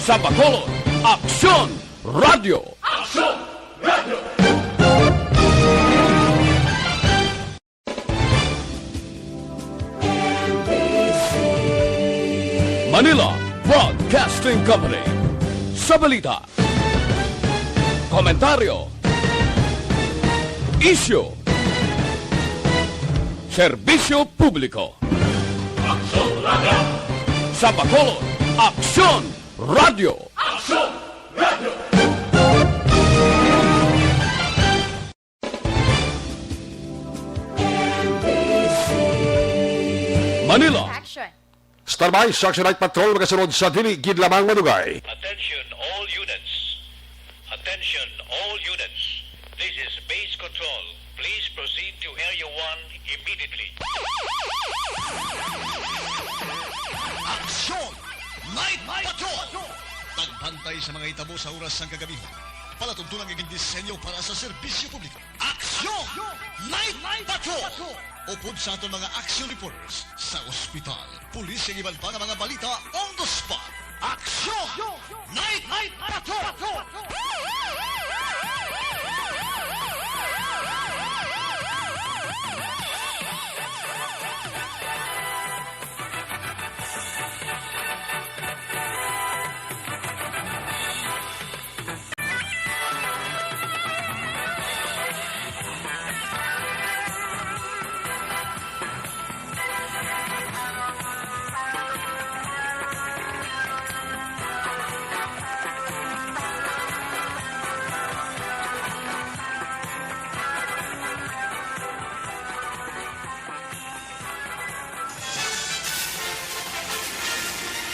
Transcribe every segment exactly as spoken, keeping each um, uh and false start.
Sa Bacolod, Aksyon Radio. Aksyon Radio. Manila Broadcasting Company. Sa balita, komentaryo, isyu, serbisyo publiko. Aksyon Radio. Sa Bacolod, Aksyon Radio. Aksyon Radio. Manila. Action. Standby sa Action Night Patrol, magasunod sa dili gid lamang madugay. Attention all units. Attention all units. This is Base Control. Please proceed to Area one immediately. Action Night Patrol! Pagbantay sa mga hitabo sa oras sang kagabi. Palatuntunan nga gindisenyo para sa serbisyo publiko. Aksyon! Night Patrol! Upod sa aton mga action reporters sa ospital, pulis, kag iban pa nga mga balita on the spot. Aksyon! Night Patrol!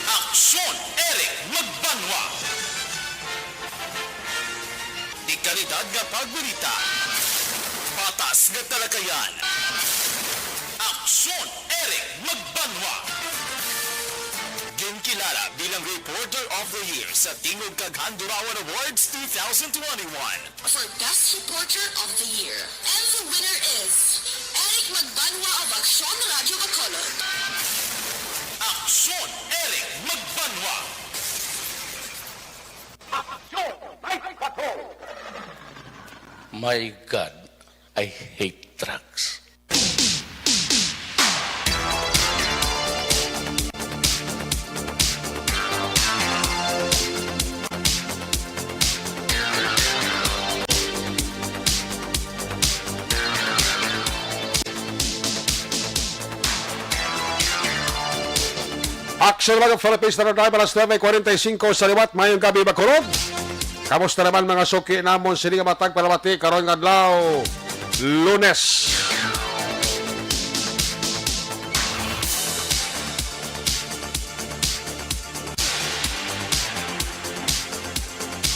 Aksyon, Eric Magbanwa. Dekalidad nga pagbalita. Patas nga talakayan. Aksyon, Eric Magbanwa. Ginkilala bilang Reporter of the Year sa Tingog kag Handurawan Awards two thousand twenty-one. For Best Reporter of the Year. And the winner is Eric Magbanwa of Aksyon Radio Bacolod. Aksyon, Eric Magbanwa. Aksyon, Night Patrol. My God, I hate trucks. Aksyon, mga Philippines, na drive alas nuebe kwarenta y cinco sa liwat. Mayong gabi, Bacolod. Kamusta naman, mga suki namon, sini nga matag palamati karon nga adlaw, Lunes?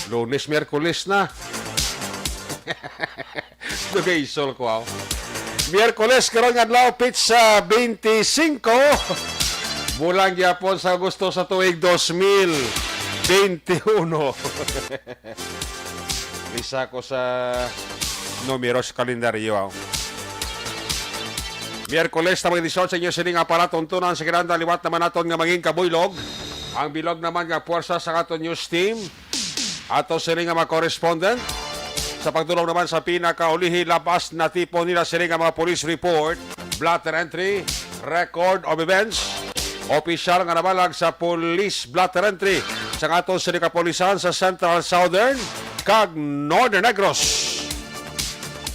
Lunes, Miyerkules na. Dugay isol ko, aw. Miyerkules karon nga adlaw, petsa twenty-five. Bulan gyapon sa Agosto sa tuig dos mil twenty-uno. Isa ko sa numero sa kalendaryo, aw. Miyerkules na mga edisyon sa inyo sining aparato, tuntunan sa kinahanglan liwat naman naton nga mangin kabuylog. Ang bilog naman nga puwersa sa aton news team. Ato sini nga mga correspondent. Sa pagdulong naman sa pinakaulihi, labas natipon nila sini nga mga police report, blotter entry, record of events, opisyal nga nabalag sa police blotter entry sa aton sini kapulisan sa Central, Southern, kag Northern Negros.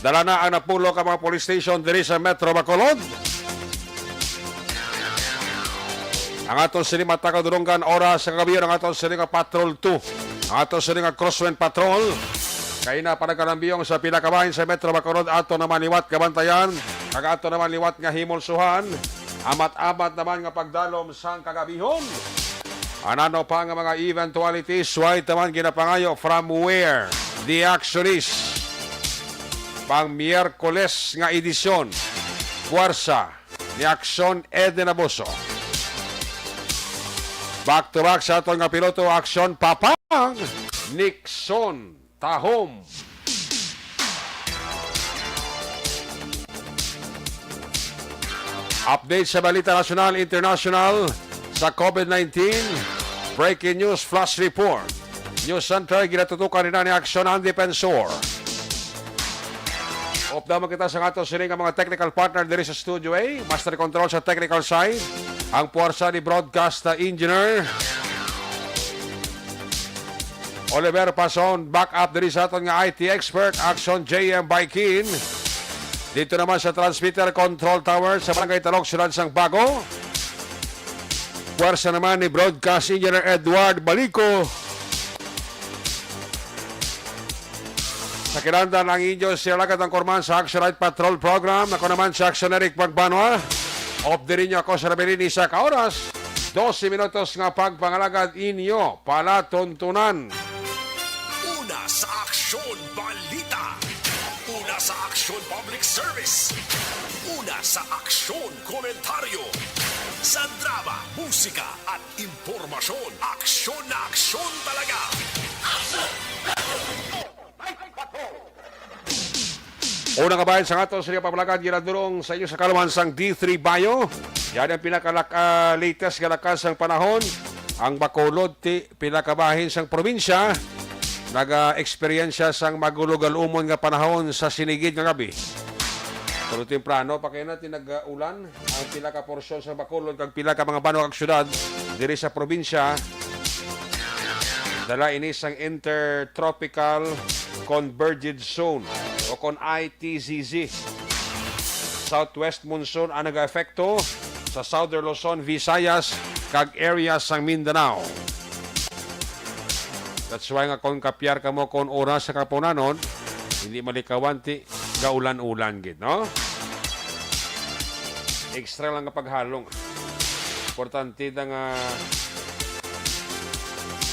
Dala na ang napulo ka mga police station diri sa Metro Bacolod. Ang aton sini matakaw dulonggan oras sa kagabi, ang aton sini nga Patrol two, ang aton sini nga Crosswind Patrol. Kay na panagkalambiyong sa pinakabahin sa Metro Bacolod, ato naman liwat kabantayan, kag ato naman liwat nga himulsuhan, amat-amat naman nga pagdalom sang kagabihon. Anano pa nga mga eventualities, way taman ginapangayo from where the action is. Pang Miyerkules nga edisyon, puwersa ni Aksyon Eden Abuso. Back to back sa aton nga piloto, Aksyon Papang Nixon Tahom. Update sa balita nasyonal, internasyonal sa COVID nineteen. Breaking News Flash Report. News Center, ginatutukan nila ni Action ang Defensor. Updaw man kita sa ato sini nga mga technical partner diri sa Studio A. Master Control sa technical side, ang puwersa ni Broadcast Engineer Oliver Pason, backup diri sa aton nga I T expert, Action J M Baikin. Dito naman sa transmitter control tower sa Barangay Talog, Siyudad sang Bago. Puwersa naman ni Broadcast Engineer Edward Balico. Sa kinahanglan ang inyo sila katang korman sa Action Night Patrol Program. Ako naman si Action Eric Pagbanwa. Update ninyo ako sa nabilin ni sa ka oras. Dose minutos nga pagpangalagad inyo palatuntunan. Una sa Aksyon Balita. Una sa Aksyon Public Service. Una sa Aksyon Komentaryo. Sa drama, musika at impormasyon, aksyon na aksyon talaga. Una nga bahin sa ato sa pamalagan ginadulong sa inyo sa kaluman sang D three Bio. Yan ang pinaka-latest nga lakas sang panahon. Ang Bacolod, ti pila ka bahin sang probinsya naga-eksperyensya sang magulog-alumon nga panahon sa sinigid nga gabi. Pero temprano pa kay na tinag-ulan ang pila ka porsyon sa Bacolod kag pila ka mga banwa kag syudad diri sa probinsya. Dala ini sang Intertropical Convergence Zone o kon I T Z Z. Southwest monsoon ang nagaepekto sa Southern Luzon, Visayas, kag area sang Mindanao. That's why nga kung kapyar kamo kon oras sa kapunanon, hindi malikawan ti gaulan-ulan gid, no? Extra lang nga paghalong. Importante na nga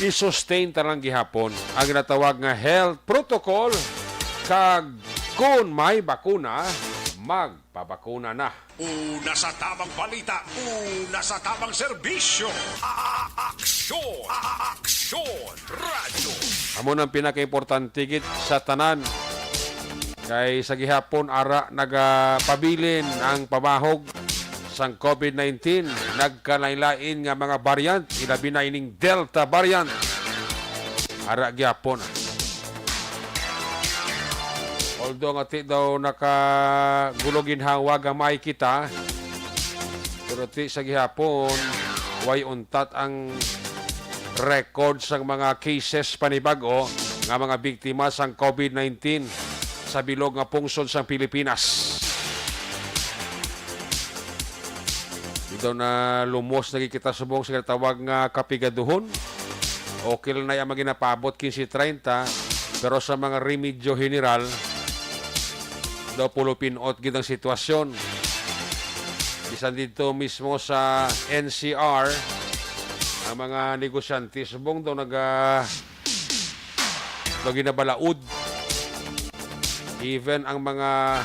i-sustain ta lang gihapon ang ginatawag nga health protocol, kag kun may bakuna, magpabakuna na. Una sa tamang balita, una sa tamang serbisyo. A-, a-, aksyon, a-, a-, aksyon, radyo. Amo nang pinakaimportante gid sa tanan. Kay sa gihapon, ara nagapabilin ang pamahog sang COVID nineteen. Nagkalain-lain nga mga variant, ilabi na ining Delta variant. Ara gihapon. Although nga ti daw nakagulo ginhawa gamay kita, pero ti sa gihapon, way untat ang record sang mga cases panibag-o nga mga biktima sang COVID nineteen sa bilog nga pungsod sang Pilipinas. Di daw na lumos lagi kita subong sa ginatawag nga kapigaduhon. Okay lang na ang mga ginapaabot quince treinta, pero sa mga remedyo general, daw pulupinot gid ang sitwasyon. Bisan dito mismo sa N C R, ang mga negosyante subong daw naga-, daw ginabalaod. Even ang mga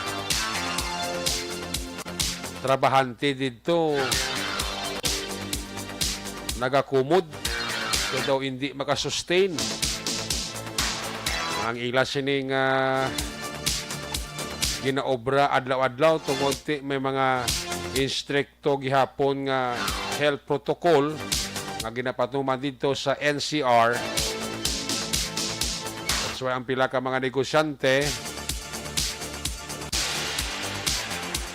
trabahante didto nagakumod, kay daw hindi makasustain ang ila sining, ah, ginaobra adlaw-adlaw tungod ti may mga instrikto gihapon nga health protocol nga ginapatuman didto sa N C R. That's why ang pila ka mga negosyante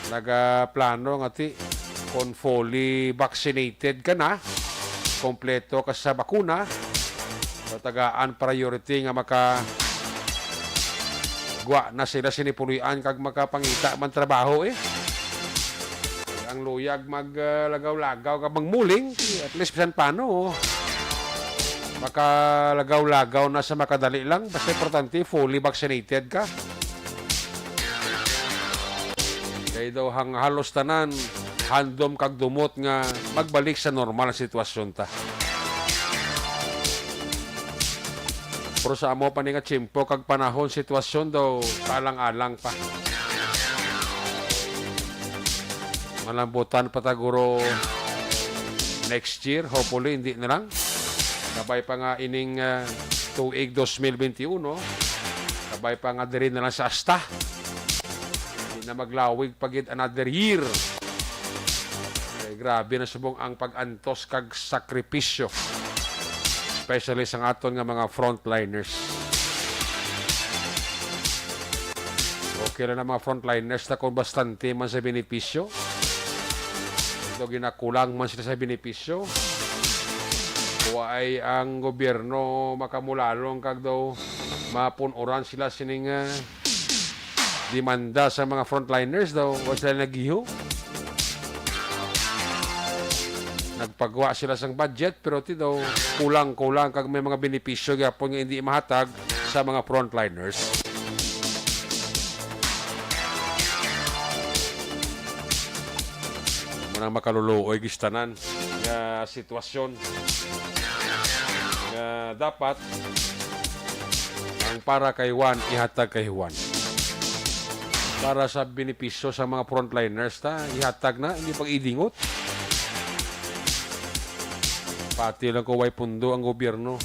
nagaplano nga ti kung fully vaccinated ka na, kompleto ka sa bakuna, so tagaan priority nga maka gwa na sila sini puloy-an kag makapangita man trabaho, eh. Ang luyag mag, ah, lagaw-lagaw ka, magmuling, at least bisan paano, makalagaw-lagaw na sa makadali lang. Basta importante, fully vaccinated ka. Kay daw hang halos tanan, handom kag dumot nga magbalik sa normal ang sitwasyon ta. Pero sa amo pa ni nga tiyempo kag panahon, sitwasyon daw, kaalang-alang pa. Malambutan pa ta guro next year, hopefully, hindi na lang. Kabay pa nga ining, ah, tuig dos mil benti uno, kabay pa nga diri na lang sa asta. Hindi na maglawig pa gid another year. Kay grabe na subong ang pag-antos kag sakripisyo. Especially sa aton nga mga frontliners. Okay lang na mga frontliners ta kung bastante man sa benepisyo. Daw ginakulang man sila sa benepisyo. Wa ay ang gobyerno makamulalong kag daw mapunuran sila sining, ah, demanda sa mga frontliners daw. Wa sila nagiho. Nagpagwa sila sang budget, pero ti daw kulang-kulang kag may mga benepisyo gyapon nga hindi mahatag sa mga frontliners. Muna makaluluoy gistanan nga sitwasyon nga dapat ang para kay Juan ihatag kay Juan. Para sa benepisyo sa mga frontliners ta, ihatag na, hindi pag-idingot. Pati lang ko way pundo ang gobyerno.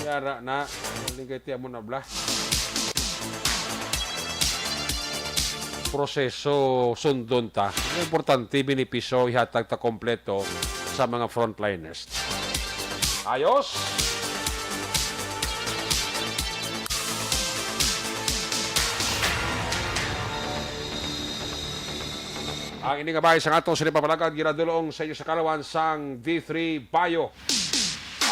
Yara na, maling kay tiyan mo na bla. Proseso sundon ta. Ang importante, benepisyo ihatag ta kompleto sa mga frontliners. Ayos! Ang ini nga bahin sang ato sa ipapalagad ginadulong sa inyo sa kalawan sang D three Bio,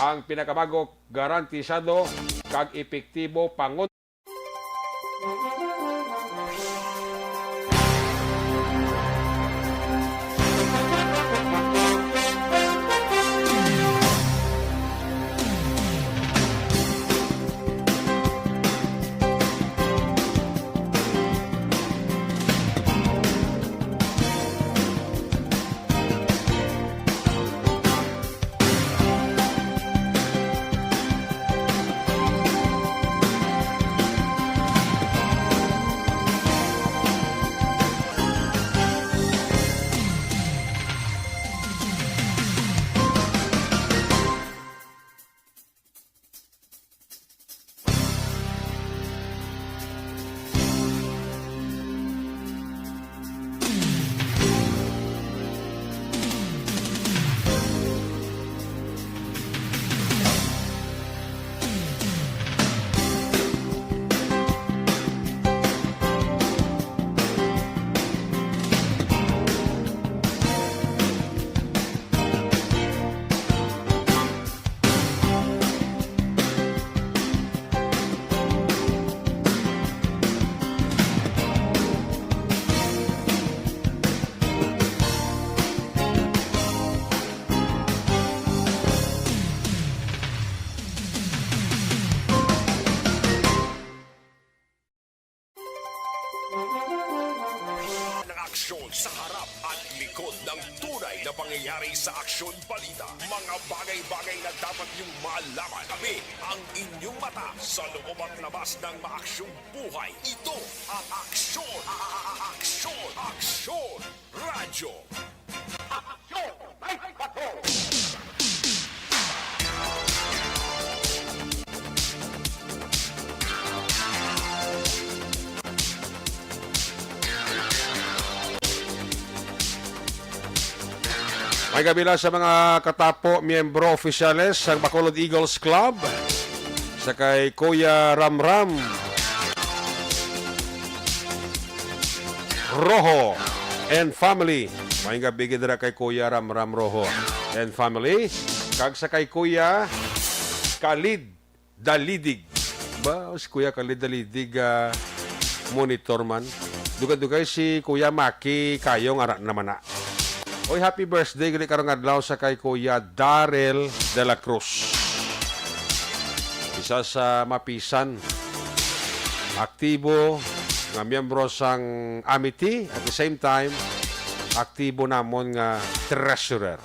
ang pinakabago, garantisado, kag epektibo pangon Ng aksyon sa harap at likod ng tunay na pangyayari sa Aksyon Balita. Mga bagay-bagay na dapat niyong malaman. Kami ang inyong mata sa loob at labas ng maaksyong buhay. Ito ang Aksyon, Aksyon, Aksyon Radyo. Aksyon! May Patrol! May gabila sa mga katapo, miyembro, opisyales sang Bacolod Eagles Club, sa kay Kuya Ramram Rojo and family. May gabila dira kay Kuya Ramram Rojo and family, kag sa kay Kuya Khalid Dalidig. Ba, si Kuya Khalid Dalidig, ah, monitor man. Dugay-dugay si Kuya Maki Kayong ara naman na. Oy, happy birthday gali karong adlaw sa kay Kuya Darrell de la Cruz. Isa sa mapisan, aktibo nga miyembro sang Amity, at the same time, aktibo namon nga treasurer,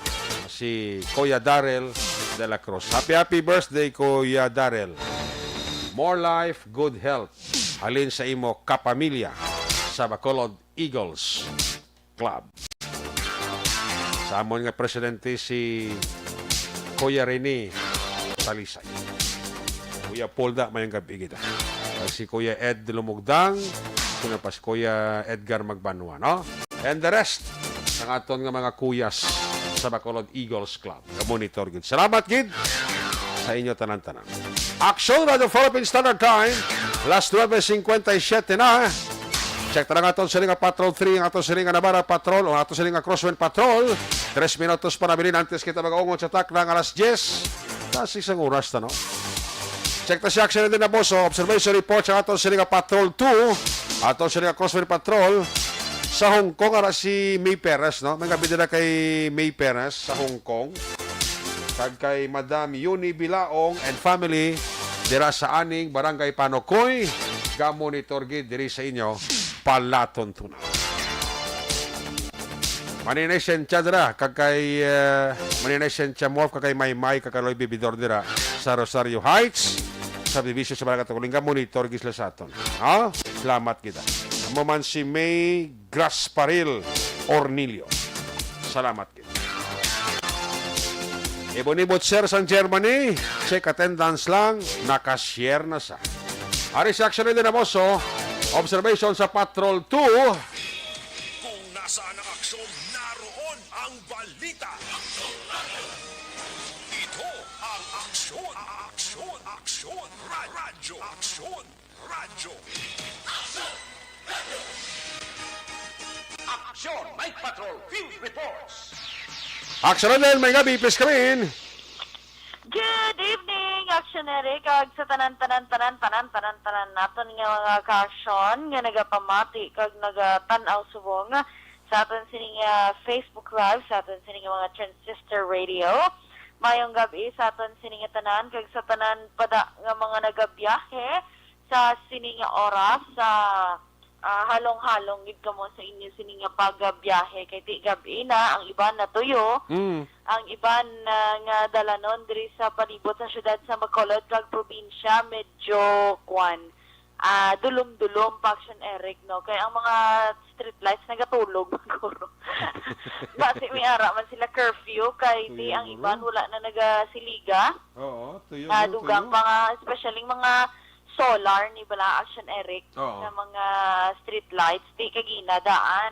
si Kuya Darrell de la Cruz. Happy, happy birthday, Kuya Darrell. More life, good health. Halin sa imo kapamilya sa Bacolod Eagles Club. Sa amon nga presidente si Kuya Rene Talisay. Kuya Polda, mayong gabi kita. Kag si Kuya Ed Lumugdang, sino pa si Kuya Edgar Magbanwa, no? And the rest, ang aton nga mga kuyas. sa Bacolod Eagles Club. Ga-monitor gid. Salamat gid sa inyo tanan-tanan. Aksyon, Radyo Philippine Standard Time, alas nuebe cincuenta y siete na. Check ta lang aton sini nga Patrol three, ang aton sini nga Navarra Patrol, o aton sini nga Crosswind Patrol. Tres minutos pa nabilin antes kita mag-ungon sa takna nga alas diyes. Kasi isang oras na, no? Check ta si Action din na boss, oh. Observation report sa aton sini nga Patrol two, aton sini nga Crosswind Patrol. Sa Hong Kong, ara si May Perez, no? May nga bida na kay May Perez sa Hong Kong. Kag kay Madam Yuni Bilaong and family dira sa Aning, Barangay Panokoy, ga-monitor gid diri sa inyo, palaton tuna. Maninay Sentia dira, kag kay, eh, Maninay Sentia Morf, kag kay Maymay, kag kay Loy Bibidor dira sa Rosario Heights, subdivision sa Barangay Tukulinga, monitor gid sila sa aton. Ha? Salamat kita. Amo man si May Grasparil Ornilio. Salamat kita. Ibon-ibot, sir, sang Germany. Check attendance lang. Nakashare na sa. Ari si Action Leader Namoso. Observation sa Patrol two. Kung nasaan ang aksyon, naroon ang balita. Ito ang Aksyon, Aksyon, Aksyon, Ra-, Radyo, Aksyon, Radyo. Aksyon, Night Patrol Field Reports. Action Leader, may gabi, please come in. Good evening, Action Eric, kag sa tanan, tanan, tanan, tanan, tanan, tanan naton nga mga kaaksyon nga nagapamati kag nagatan-aw subong sa aton sini nga Facebook Live, sa aton sini nga mga transistor radio. Mayong gabi sa aton sini nga tanan, kag sa tanan pa da nga mga nagabiyahe sa sini nga oras, sa, ah, halong-halong gid kamo sa inyo sini nga pagbiyahe, kay ti gabi na, ang iban natuyo, Mm. ang iban, ah, nga dalanon diri sa palibot sa siyudad sa Bacolod kag probinsya, medyo, kwan, ah, dulom-dulom pa, Action Eric, no? Kay ang mga street lights nagatulog, siguro. Basi may ara man sila curfew, kay ti Tuyo, ang guro. iban wala na nagasiliga. Oo, tuyo, Ah, guro, dugang tuyo. pa nga, especially mga solar ni bala, Action Eric, Oo. sa mga street lights, ti kagina daan.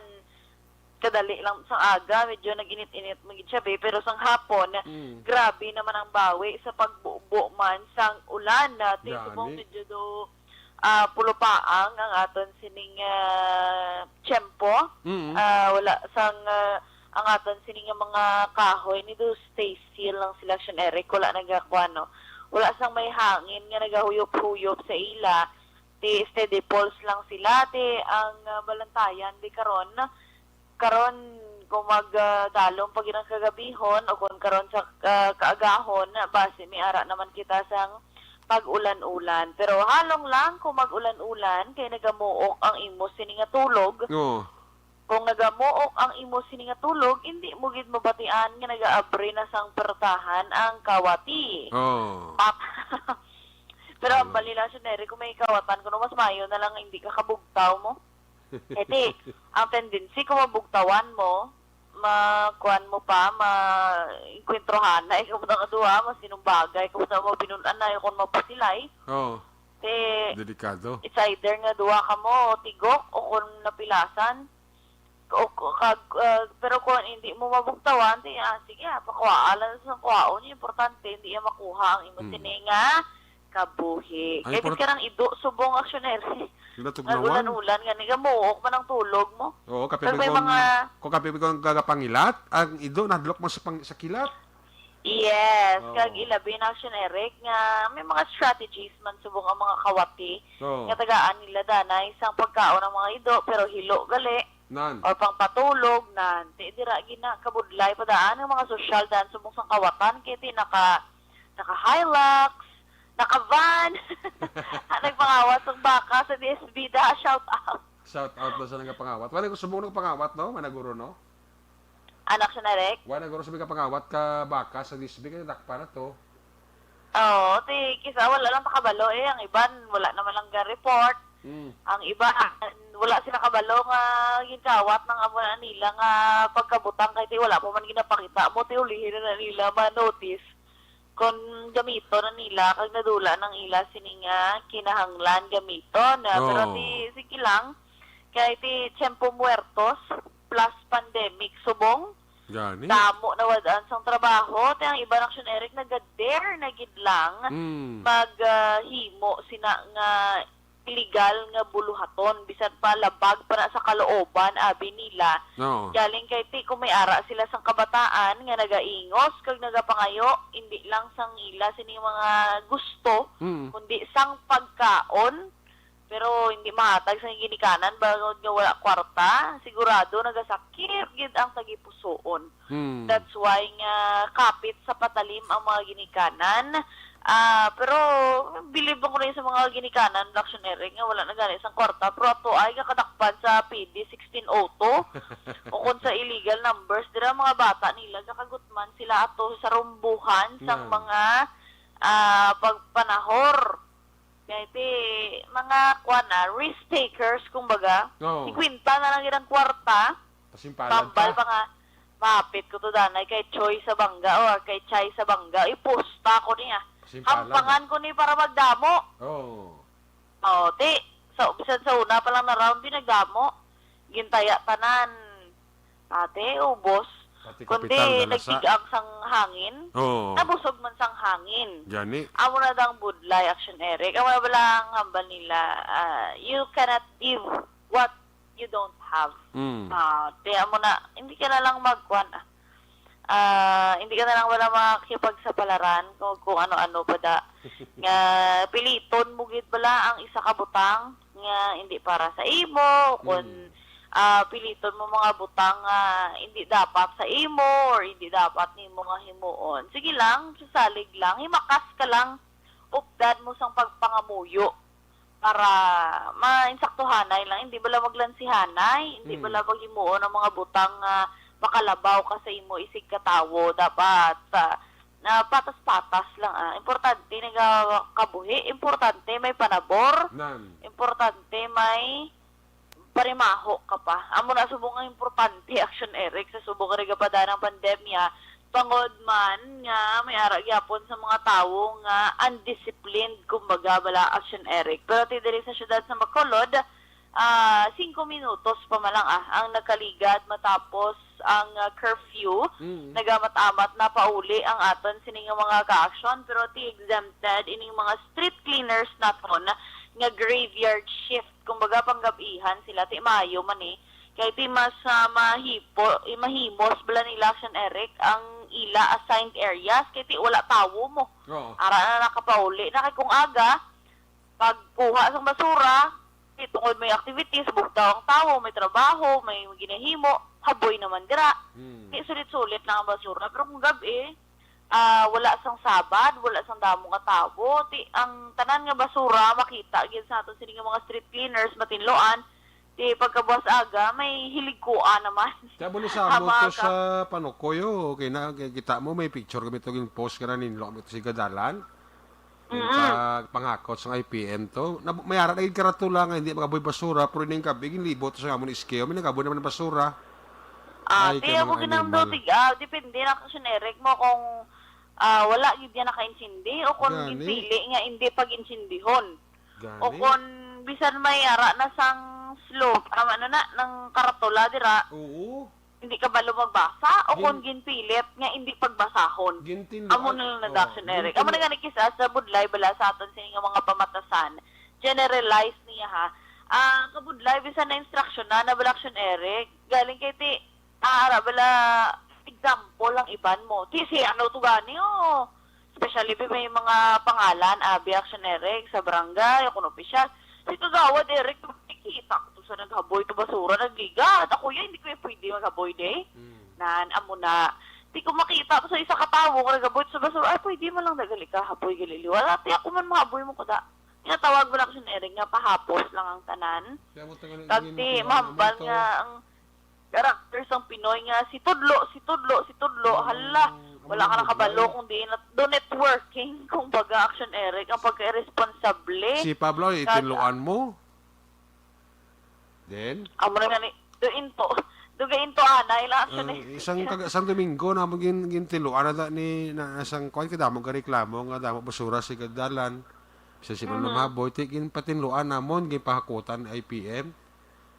Kadali lang sang aga, medyo nag-init-init man gid siya, be, pero sang hapon, Mm. grabe naman ang bawi sa pagbubo man sang ulan. Ah, ti Gani. subong medyo do, ah, pulupaang ang aton sining, ah, tiyempo. Mm. Ah, wala sang, ah, ang aton sining mga kahoy ni do stay seal lang sila, Action Eric, wala nagakuan, no? Wala sang may hangin nga nagahuyop-huyop sa ila, ti steady pulse lang sila, ti ang, ah, balantayan di karon, karon kung mag, ah, dalom pa gid ang kagabihon o kung karon sa, ah, kaagahon, basi may ara naman kita sang pag-ulan-ulan. Pero halong lang kung mag-ulan-ulan kay nagamuok ang imo sini nga tulog. Oo. Kung nagamuok ang imo sini nga tulog, hindi mo gid mabatian nga nagaabri na sang pertahan ang kawati. Oh. Pap-, pero ang Ano? bali lang siya, Neri, kung may kawatan, kuno mas mayo na lang hindi ka kabugtaw mo. Eti, ang tendency kung mabugtawan mo, makuan mo pa, ma-, engkwentrohan na ikaw mo nga duha, mas sinumbagay, kung sa mo binunan na, kung mapusilay. Oh. Te, Delikado. it's either nga duha ka mo, tigok, o kung napilasan. O, o, kag, ah, pero kung hindi mo mabugtawan, di, ah, sige, ah, pakuhaa lang sa kuhaon. Yung importante, hindi niya makuha ang imo Mm. sini nga kabuhi. Ang Kaya import- ka nang ido, subong, Action Eric. Natugnawan. Nag-ulan-ulan, nga niya, muok man ang tulog mo. Oo, kape Pag may kung, mga kung kape kung gagapangilat, ang ido, nadlok man sa pang-, sa kilat. Yes, Oo. kag ilabi na, Action Eric, nga may mga strategies man subong ang mga kawati Oo. nga tagaan nila danay sang pagkaon ang mga ido, pero hilo gali, Nan. or pangpatulog, nan. Ti dira gina kabudlay pa daan ang mga sosyal dan subong sang kawatan, kay ti naka, naka Hilux, naka van. Nagpangawat sang baka sa D S B da, shout out. Shout out na sa nagapangawat. Wala ko subong nagapangawat, no? Managuro, no? Anak siya na, Rek? Wala guro sa mga pangawat ka baka sa D S B kay nadakpan na to. Oo, ti, kisa wala lang nakabalo eh. Ang iban, wala naman lang ga-report. Mm. Ang iba, wala sila kabalo nga ginkawat ng amo na nila nga pagkabutang kay ti wala pa man ginapakita mo, ti ulihin na, na nila ma-notice kon gamito na nila kag nadula ng ila sini nga kinahanglan gamito na. Pero Oh. ti, sige lang, kay ti tiempo muertos plus pandemic subong, Gani. Damo nawad-an sang trabaho, ti ang iban, Action Eric, naga-dare na gid lang Mm. mag ah, himo sina nga illegal nga buluhaton, bisan pa labag pa na sa kalooban, abi nila. Oo. Galing kay ti kung may ara sila sang kabataan nga nagaingos kag nagapangayo, hindi lang sang ila sining mga gusto, Mm. kundi sang pagkaon. Pero hindi mahatag sang ginikanan bangod nga wala kwarta, sigurado nagasakit gid ang tagipusoon. Mm. That's why nga kapit sa patalim ang mga ginikanan. Ah, pero bilib ako rin sa mga ginikanan, Action Eric, nga wala na gani sang kwarta, pero ato ay kakadakpan sa P D sixteen oh two o kung sa illegal numbers, dira mga bata nila gakagutman sila ato sa rumbuhan sang Yan. mga ah, pagpanahor. Kay ti mga kuan na, risk takers, kumbaga. Oo. Singkwenta na lang ilang kwarta, Pasimpalad tambal pa. pa nga, mapit ko to danay kay Choy sa Bangga or kay Chay sa Bangga, ipusta ko niya. Pasimpalad. Hampangan ko ni para magdamo. Oo. Oh, ti, so, bisan sa una pa lang na round, di nagdamo. Gintaya tanan. Ate, ubos. Pati Kundi kapital na lasa. nagkigang sang hangin. Oo. Nabusog man sang hangin. Gani. Amo na dang budlay, Action Eric. Amo na bala ang hambal nila, ah, you cannot give what you don't have. Mm. Ah, kaya mo na, hindi ka na lang magkuan, ah. Ah, hindi ka na lang wala makipagsapalaran kung, kung ano-ano pa da. Nga piliton mo gid bala ang isa ka butang nga hindi para sa imo, kung Mm. ah, piliton mo mga butang nga hindi dapat sa imo or hindi dapat nimo nga himuon. Sige lang, sasalig lang, himakas ka lang, updan mo sang pagpangamuyo para mainsaktuhanay lang, hindi bala maglansihanay, hindi Mm. bala maghimuon ang mga butang nga makalabaw ka sa imo isig ka tawo. Dapat ah, na patas-patas lang, ah. Importante nagakabuhi, importante may panabor, Nan. importante may parimaho ka pa. Amo na subong nga importante, Action Eric, sa subong nga nagapadaan ang pandemya, tungod man nga may ara gyapon sa mga tawo nga undisciplined, kumbaga, bala, Action Eric. Pero ti diri sa siyudad sa Bacolod, ah, singko minutos pa man lang, ah, ang nakaligad matapos ang, ah, curfew. Mm. Nagamat-amat na pauli ang aton sini nga mga ka-aksyon, pero ti exempted ining mga street cleaners naton nga graveyard shift, kumbaga, panggab-ihan sila, ti maayo man eh. Kay ti mas, ah, mahipo, eh, mahimos bala nila, Action Eric, ang ila assigned areas, kay ti wala tawo mo. Oo. Ara na nakapauli na, kay kung aga, pagkuha sang basura, ti tungod may activities, bugtaw ang tawo, may trabaho, may ginahimo, haboy naman dira. Mm. Ti sulit-sulit lang ang basura. Pero kung gab-i, ah, wala sang sabad, wala sang damo nga tawo, ti ang tanan nga basura makita gid sa aton sini nga mga street cleaners, matinloan, ti pagkabuas aga, may hiligkuan naman. Kaya mo sa Ah, mo mga to sa Panukoy, oh. Okay na, kay kita mo, may picture kami to, yung post ka na ninlo kami to si Gadalan. Yung Mm-mm. pag-, panghakot sa I P M to. Na, may ara na yung karatula nga hindi magaboy basura, pero ining gabi, ginlibot sa amon iskiyo, may nagaboy naman ng basura. Ah, Ay, ti kay ako mga ginamdo, animal. Tig, ah, depende na, Action Eric, mo kung ah, wala gid yan nakaintindi o kung Gani. ginpili nga hindi pag-intindihon. Gani. O kung bisan may ara na sang slope, ah, ano na, ng karatula dira, Oo. hindi ka balo magbasa o Gin- kung ginpilit nga hindi pagbasahon. Gintinlo. Amo na lang na, Oh, Action Eric. gintin- Amo na gani kisa sa budlay bala sa aton sini nga mga pamatasan. Generalize niya ha. Ah, kabudlay bisan na instruction na na bala, Action Eric. Galing kay ti ah, ara bala, example ang iban mo. Ti si ano to gani, oh. Especially bi may mga pangalan, abi, Action Eric, sa barangay o kung opisyal. Si Kagawad Eric, nakikita ko to sa naghaboy to basura, nagliga. Ako yan, hindi ko yung pwede maghaboy, de. Mm. Nan, amo na. Di ko makita ko sa isa ka tawo nga naghaboy to sa basura. Ay, pwede man lang nagali ka, haboy gali liwat. Ati ako man mahaboy mo ko da. Tinatawag mo na, Action Eric, nga pahapos lang ang tanan. Kaya mo tagal Kag naging ti, makuha mahambal naman to. Nga ang character sang Pinoy nga si Tudlo, si Tudlo, si Tudlo, Ang, hala, ang wala ka mga nakabalo budlay. Kung di na, do networking, kumbaga, Action Eric, ang pagka-irresponsible. Si Pablo, ay Kag- tinluan mo. Then? Amo na nga ni, do into, do ga into anay lang, Action Ang Eric. isang kag-, isang Domingo na mo gin-, gintiluan na ni, na isang kuan, kadamo ka reklamo nga damo basura si Gadalan. Sa si Manong Mhm. Haboy, ti ginpatinluan namon, ginpahakutan I P M.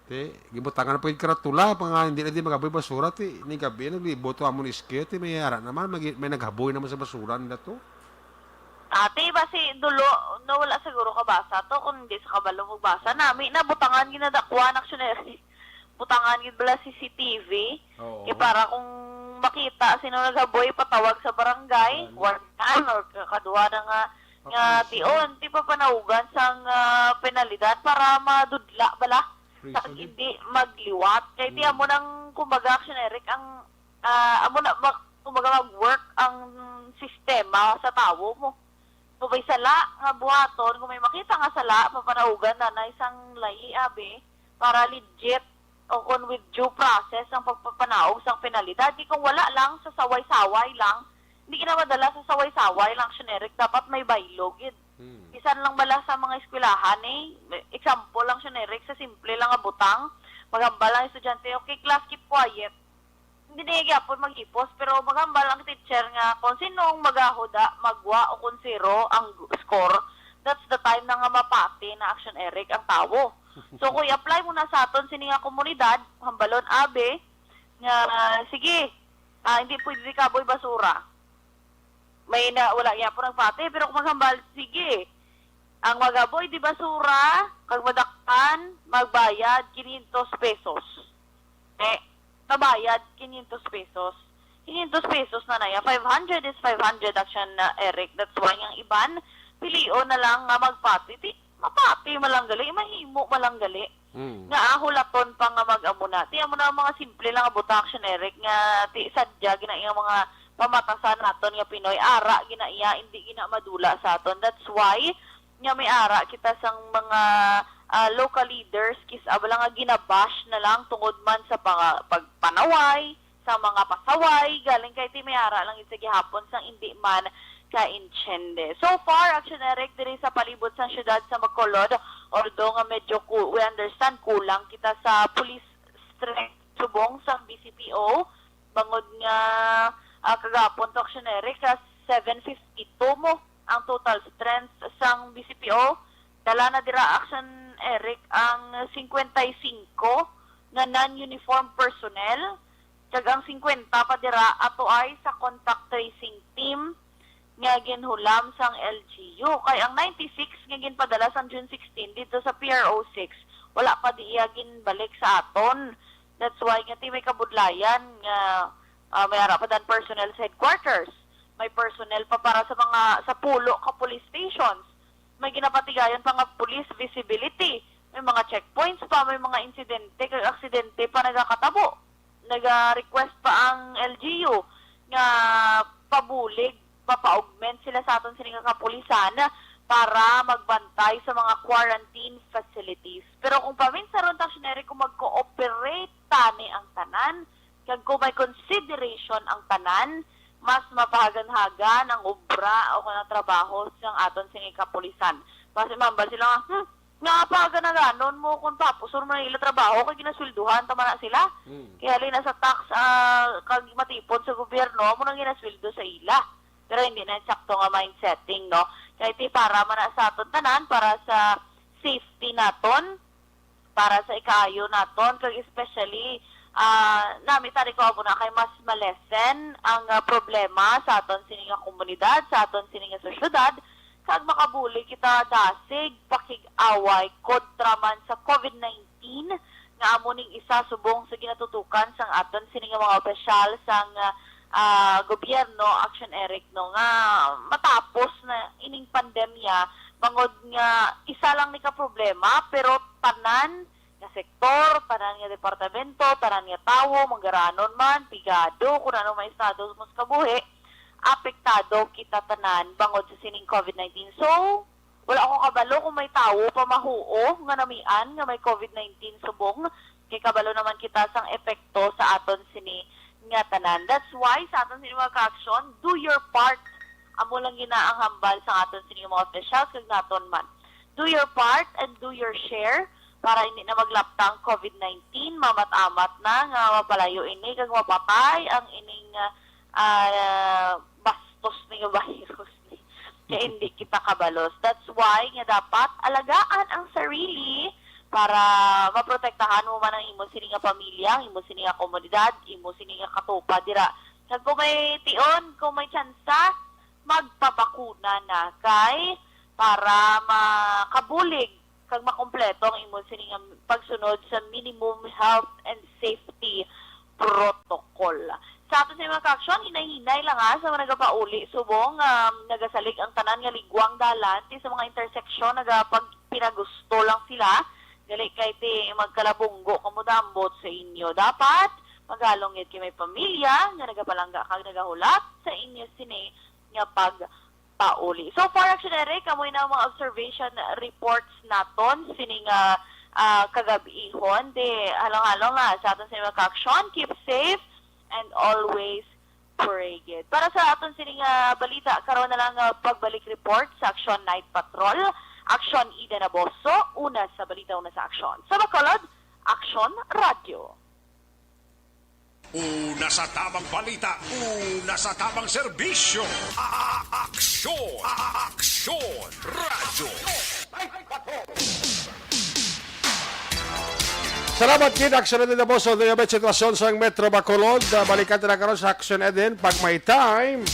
Ti, gibutangan na pa gid karatula, pa nga hindi na di magaboy basura, ti, ni gabi, naglibot to amon iskit, ti, may ara naman, may, may naghaboy naman sa basura nila to. Ate, basi dulo, no, wala siguro kabasa to, kung hindi sa kabalo magbasa. Nami na, butangan ginadakwa ang aksyoneri. Butangan gid bala C C T V. Oo. Kay para kung makita sino naghaboy, patawag sa barangay, Ano? One na or kaduha na nga, nga Papansin. tion, ti papanaugan sang ah, penalidad para madudla bala. Sa Prison. hindi magliwat. Kay ti Mm. amo nang, kumbaga, aksyoneri ang, ah, amo na, mag, kumbaga, mag-work ang sistema sa tawo mo. Kung may sala nga buhaton, kung may makita nga sala, papanaugan na na isang layi, abi, para legit o kung with due process ang pagpapanaog sang penalidad. Di kung wala lang, sa saway-saway lang, hindi ginamadala sa saway-saway lang, aksyoneri, dapat may baylo gid. Hmm. Bisan lang bala sa mga eskwelahan, eh. Example lang, aksyoneri, sa simple lang nga butang, maghambal ang estudyante, "Okay, class, keep quiet." Hindi na gyapon maghipos, pero maghambal ang teacher nga kung sinong magahuda, magwa o kung zero ang score, that's the time na nga mapati na, aksyoneri, ang tawo. So, kung i-apply mo na sa aton sini nga komunidad, hambalon, abi, nga, sige, ah, hindi pwede kaboy basura. May na, wala gyapon nagpati, pero kung maghambal, sige. Ang magaboy di basura, kag madakpan, magbayad quinientos pesos. Eh, nabayad quinientos pesos. Quinientos pesos na na ya. Five hundred is five hundred, action na, Eric. That's why ang iban, pilion na lang nga magpati. Ti, mapati man lang gali, mahimo man lang gali. Hmm. Nga ahulaton pa nga mag-amo na. Ti, amo na ang mga simple lang nga butang, action, Eric, nga ti, sadya gina iya mga pamatasan naton nga Pinoy. Ara gina iya, hindi gina madula sa aton. That's why nga may ara kita sang mga ah, local leaders, kis-a bala nga ginabash na lang tungod man sa panga-, pagpanaway, sa mga pasaway, galing kay ti may ara lang gid sa gihapon sang indi man ka-intindi. So far, action, Eric, diri sa palibot sang siyudad sa Bacolod, although nga medyo ku-, we understand, kulang kita sa police strength subong sang B C P O, bangod nga ah, kagapon to, action, Eric, ah, seven fifty-two mo ang total strength sang B C P O. Dala na dira, action, Eric, ang cincuenta y cinco nga non-uniform personnel, kag ang cincuenta pa dira atoay sa contact tracing team nga ginhulam sang L G U. Kay ang ninety-six nga ginpadala sang June sixteen didto sa P R O six, wala pa diya ginbalik sa aton. That's why nga ti may kabudlayan nga ah, may ara pa dan personnel sa headquarters. May personnel pa para sa mga, sa pulo ka police stations. May ginapatigayon pa nga police visibility. May mga checkpoints pa, may mga insidente kag aksidente pa nagakatabo. Naga-request pa ang L G U nga pabulig, mapa-augment sila sa aton sini nga kapulisan para magbantay sa mga quarantine facilities. Pero kung paminsaron ta, action, Eric, kung mag-cooperate tani ang tanan, kag kung may consideration ang tanan, mas mapahaganhagan ang obra o kung ang trabaho sang aton sini kapulisan. Basi mambal sila nga, "Hmm, nga pa ganaganon mo kung tapos man ang ila trabaho kay ginasweldohan ta man na sila." Hmm. Kay halin na sa tax, ah, kag matipon sa gobyerno, amo nang ginasweldo sa ila. Pero hindi na sakto nga mind setting, no? Kay ti para man na sa aton tanan, para sa safety naton, para sa ikaayo naton, kag especially, ah, nami tari ko amo na kay mas malesen ang ah, problema sa aton sini nga komunidad, sa aton sini nga sosyedad, kag makabulig kita dasig pakig-away kontra man sa COVID nineteen, nga amo ning isa subong sa ginatutukan sang aton sini nga mga opisyal sang ah, gobyerno, action, Eric, no, nga matapos na ining pandemya, bangod nga isa lang ni ka problema, pero tanan nga sektor, tanan nga departamento, tanan nga tawo, manggaranon man, pigado, kung ano may estado mo sa kabuhi, apektado kita tanan bangod sa sining COVID nineteen. So, wala ko kabalo kung may tawo pa mahuo nga namian nga may COVID nineteen subong, kay kabalo naman kita sang epekto sa aton sini nga tanan. That's why sa aton sini mga ka-aksyon, do your part. Amo lang gina ang hambal sa aton sini mga officials kag naton man. Do your part and do your share para hindi na maglapta ang COVID nineteen, mamat-amat na nga mapalayo ini kag mapatay ang ining ah, bastos ni nga virus ni. Kay hindi kita kabalos. That's why nga dapat alagaan ang sarili para maprotektahan mo man ang imo sini nga pamilya, ang imo sini nga komunidad, imo sini nga katupa dira. Kag kung may tion, kung may tsansa, magpabakuna na kay para makabulig kag makompleto ang imo sini nga pagsunod sa minimum health and safety protocol. Sa aton sa mga ka-aksyon, hinay-hinay lang ha, sa mga nagapauli subong, um, nagasalig ang tanan nga ligwang dalan, ti sa mga interseksyon, nagapagpinagusto lang sila. Dali kay ti magkalabunggo kamo dambot sa inyo. Dapat magalong gid kay may pamilya nga nagapalangga kag nagahulat sa inyo sini nga pagpauli. So far, actually, Eric, amoy na mga observation reports naton sining ah, ah, kagab-ihon. Di, halong-halong na sa aton sa mga ka-aksyon. Keep safe and always pray gid. Para sa aton sining ah, balita, karon na lang ah, pagbalik report sa Aksyon Night Patrol. Aksyon Ida Naboso, una sa balita, una sa aksyon. Sa Bacolod, Aksyon Radyo. Una sa tamang balita, una sa tamang serbisyo. A-, aksyon, a-, aksyon, radyo. Salamat gid, Aksyon Eden Naboso, sa iyang sitwasyon sa Metro Bacolod. Ah, balikan ta na karon sa Aksyon Eden pag may time.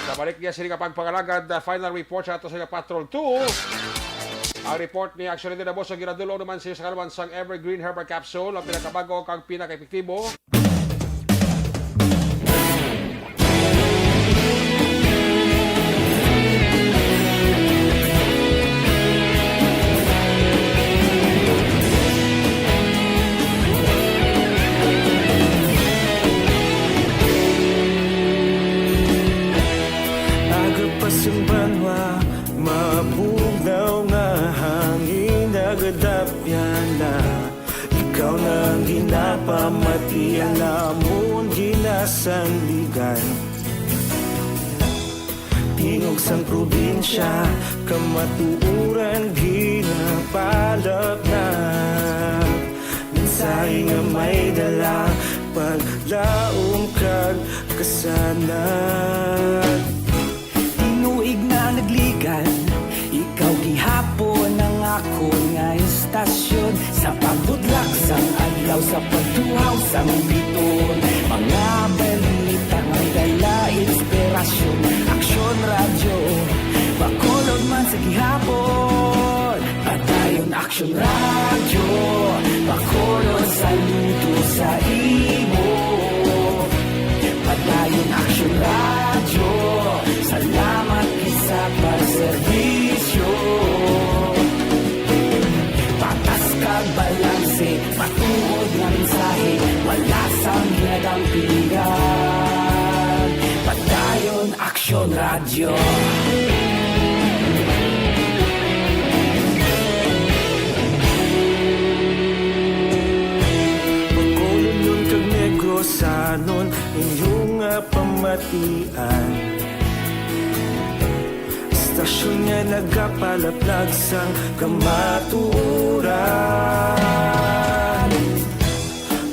Sa balik niya sini nga pagpangalagad, ah, final report sa ato sa Patrol two. Ang report ni Aksyon Eden Naboso, ginadul-ong naman sa iyo sa kaluman sang Evergreen Herbal Capsule, ang pinakabag-o kag pinaka-epektibo. Aga pa sang banwa, mabugnaw nga hangin nagadapyan na. Ikaw na ang ginapamati, ang amon ginasandigan. Tingog sang probinsya, kamatuoran ginapalapnap. Mensahe nga may dala, paglaom kag kasanag. Tinuig na nagligad, ikaw gihapon ang akon nga istasyon. Sa pagbudlak sang adlaw, sa pagtuhaw sang biton, mga balita may dala inspirasyon. Aksyon Radyo, Bacolod man sa gihapon. Padayon Aksyon Radyo, Bacolod, saludo sa imo. Padayon Aksyon Radyo, salamat gid sa pagserbisyo. Patas kag balanse, matuod nga mensahe, wala sang ginadampingan. Padayon Aksyon Radyo. Bacolodnon kag Negrosanon, inyo nga pamatian. Istasyon nga nagapalaplag sang kamatuoran.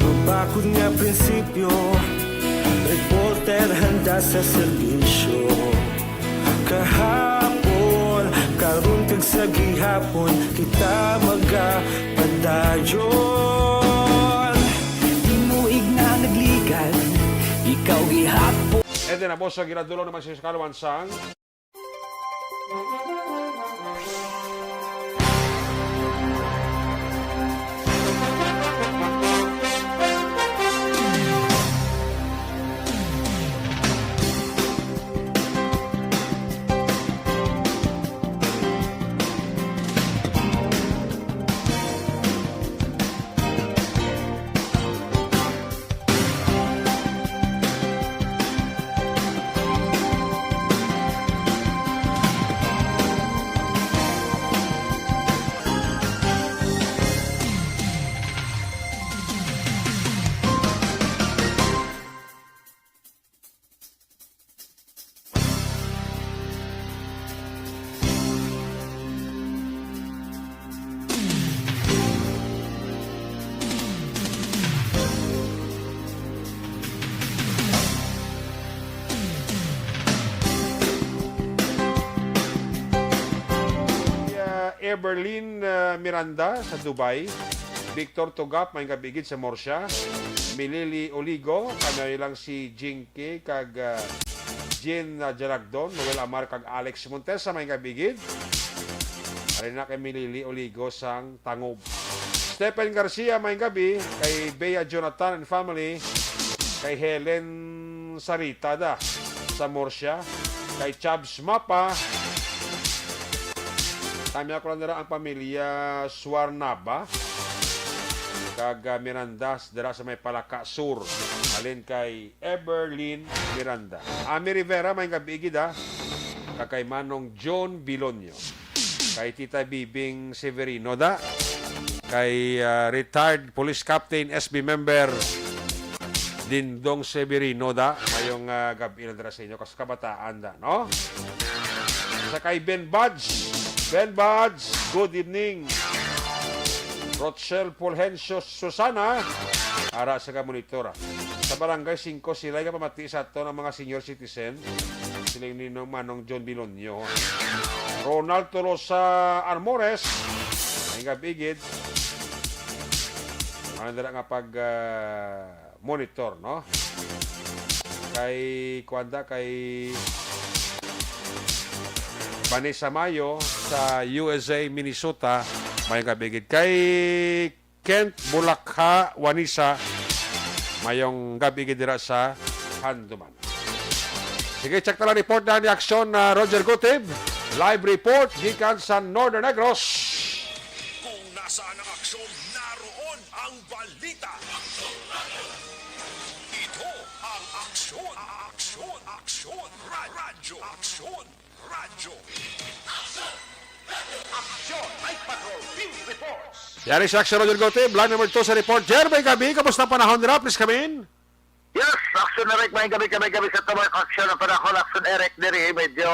Mabakod nga prinsipyo, reporter handa sa serbisyo. Kahapon, karon kag sa gihapon, kita magapadayon. Tinuig na nagligad, ikaw gihapon. Eden Naboso, ginadul-ong naman sa iyo sa kaluman sang Everlyn, ah, Miranda sa Dubai. Victor Tugap, maayong gabi gid sa Murcia. Milili Oligo, kami lang si Jinky kag, ah, Jean, ah, Jalagdon, Noel Amar kag Alex Montesa, maayong gabi gid. Ari na kay Milili Oligo sang Tangob. Stephen Garcia, maayong gabi. Kay Bea Jonathan and family. Kay Helen Sarita da sa Murcia. Kay Chabs Mapa. Tami ako lang dira ang pamilya Suarnaba kag, ah, Miranda dira sa may Palaka Sur. Halin kay Everlyn Miranda. Ami Rivera, maayong gabi gid, ah. Kag kay Manong John Bilonyo. Kay Tita Bibing Severino da. Kay, ah, retired police captain, S B member, Dindong Severino da. Maayong, ah, gabi lang dira sa inyo, kas kabataan da, no? Sa kay Ben Buds. Ben Buds, good evening. Rochelle Fulgencio Susana, ara sa ka monitor, ah. Sa Barangay Singko, sila nga pamati sa aton ang mga senior citizen. Siling ni Nong Manong John Bilonyo. Ronald Tolosa Armores, maayong gabi gid. Ano dira nga pag, ah, monitor, no? Kay, kuwan da, kay Vanessa Mayo sa U S A, Minnesota, maayong gabi gid. Kay Kent Bulakha Wanisa, maayong gabi gid dira sa Handuman. Sige, check na lang report na ni Aksyon na Roger Gutib. Live report gikan sa Northern Negros. Kung nasaan ang aksyon, naroon ang balita. Ito ang Aksyon, Aksyon, Aksyon, Ra- Radyo, Aksyon, Radyo. Aksyon, Night Patrol, Field Reports. Yari si Aksyon Roger Gutib, line number two sa report. Jer, maayong gabi, kamusta ang panahon nira? Please come in. Yes, Aksyon Eric, maayong gabi, gabi, gabi sa tumay Aksyon ang panahon, Aksyon Eric, diri, medyo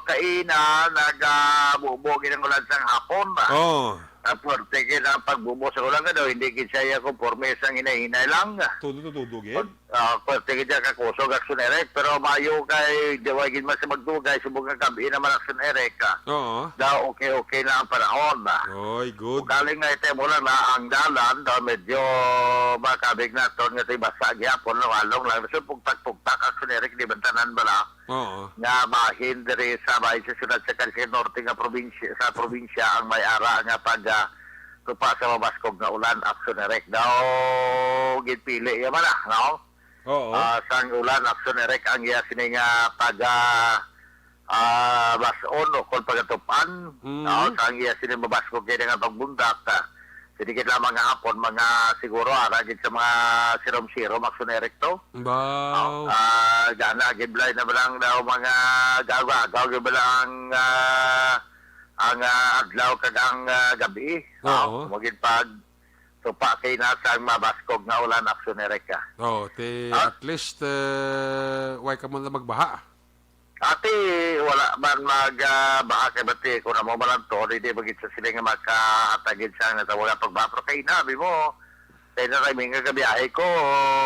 kaina, nagabubo, ginangulan sang hapon. Oh. Ah, puwerte gid ang pagbubo sa ulan nga daw, hindi gid siya iya konporme sang hinay-hinay lang. Tudo, tudo, tudo, gid? Pag, ah, puwerte gid siya kakusog, Aksyon Eric, pero maayo kay di way gid man siya magdugay, subong nga gabi naman, Aksyon Eric, ah. Oo. Daw okay-okay na ang panahon, ah. Oy, good. Kung galing na item ulan na ang dalan, daw medyo makabig naton nga si basa gihapon, walong lang. So, pugtak-pugtak, Aksyon Eric, di bantanan bala. Oo. Nga bahin diri sa, bahin sa siyudad sa Cadiz Norte nga probinsya, sa probinsya ang may ara nga pag, ah, tupa sa mabaskog nga ulan, Aksyon Eric. Daw ginpili iya man, ah, no? Oo. Ah, sang ulan, Aksyon Eric, ang iya sini nga pag, ah, ah, bas-on o kon pagatupan, Mm. no? Sang iya sini mabaskog kay nga pagbundak, ah, Sige gid lamang nga hapon, mga siguro ara gid sa mga sirom-sirom, Aksyon Eric, to. Baw. Ah, gana, giblay na ba lang daw mga gagaw-gagaw, gid ba lang, ah, ang, ah, adlaw kag ang, ah, gabi? Oo. Ah, magid pag tupa kay nasa ang mabaskog nga ulan, Aksyon Eric, ah. Oo, ti, Ah. at least, eh, way ka mo na magbaha. Ati, wala man mag, ah, baha kay bati, kung amo man lang to, di magid sa sila nga makahatagid sa nga tawag ang pagbaha. Pero kay inabi mo, kay na kami nga gabiyahe ko,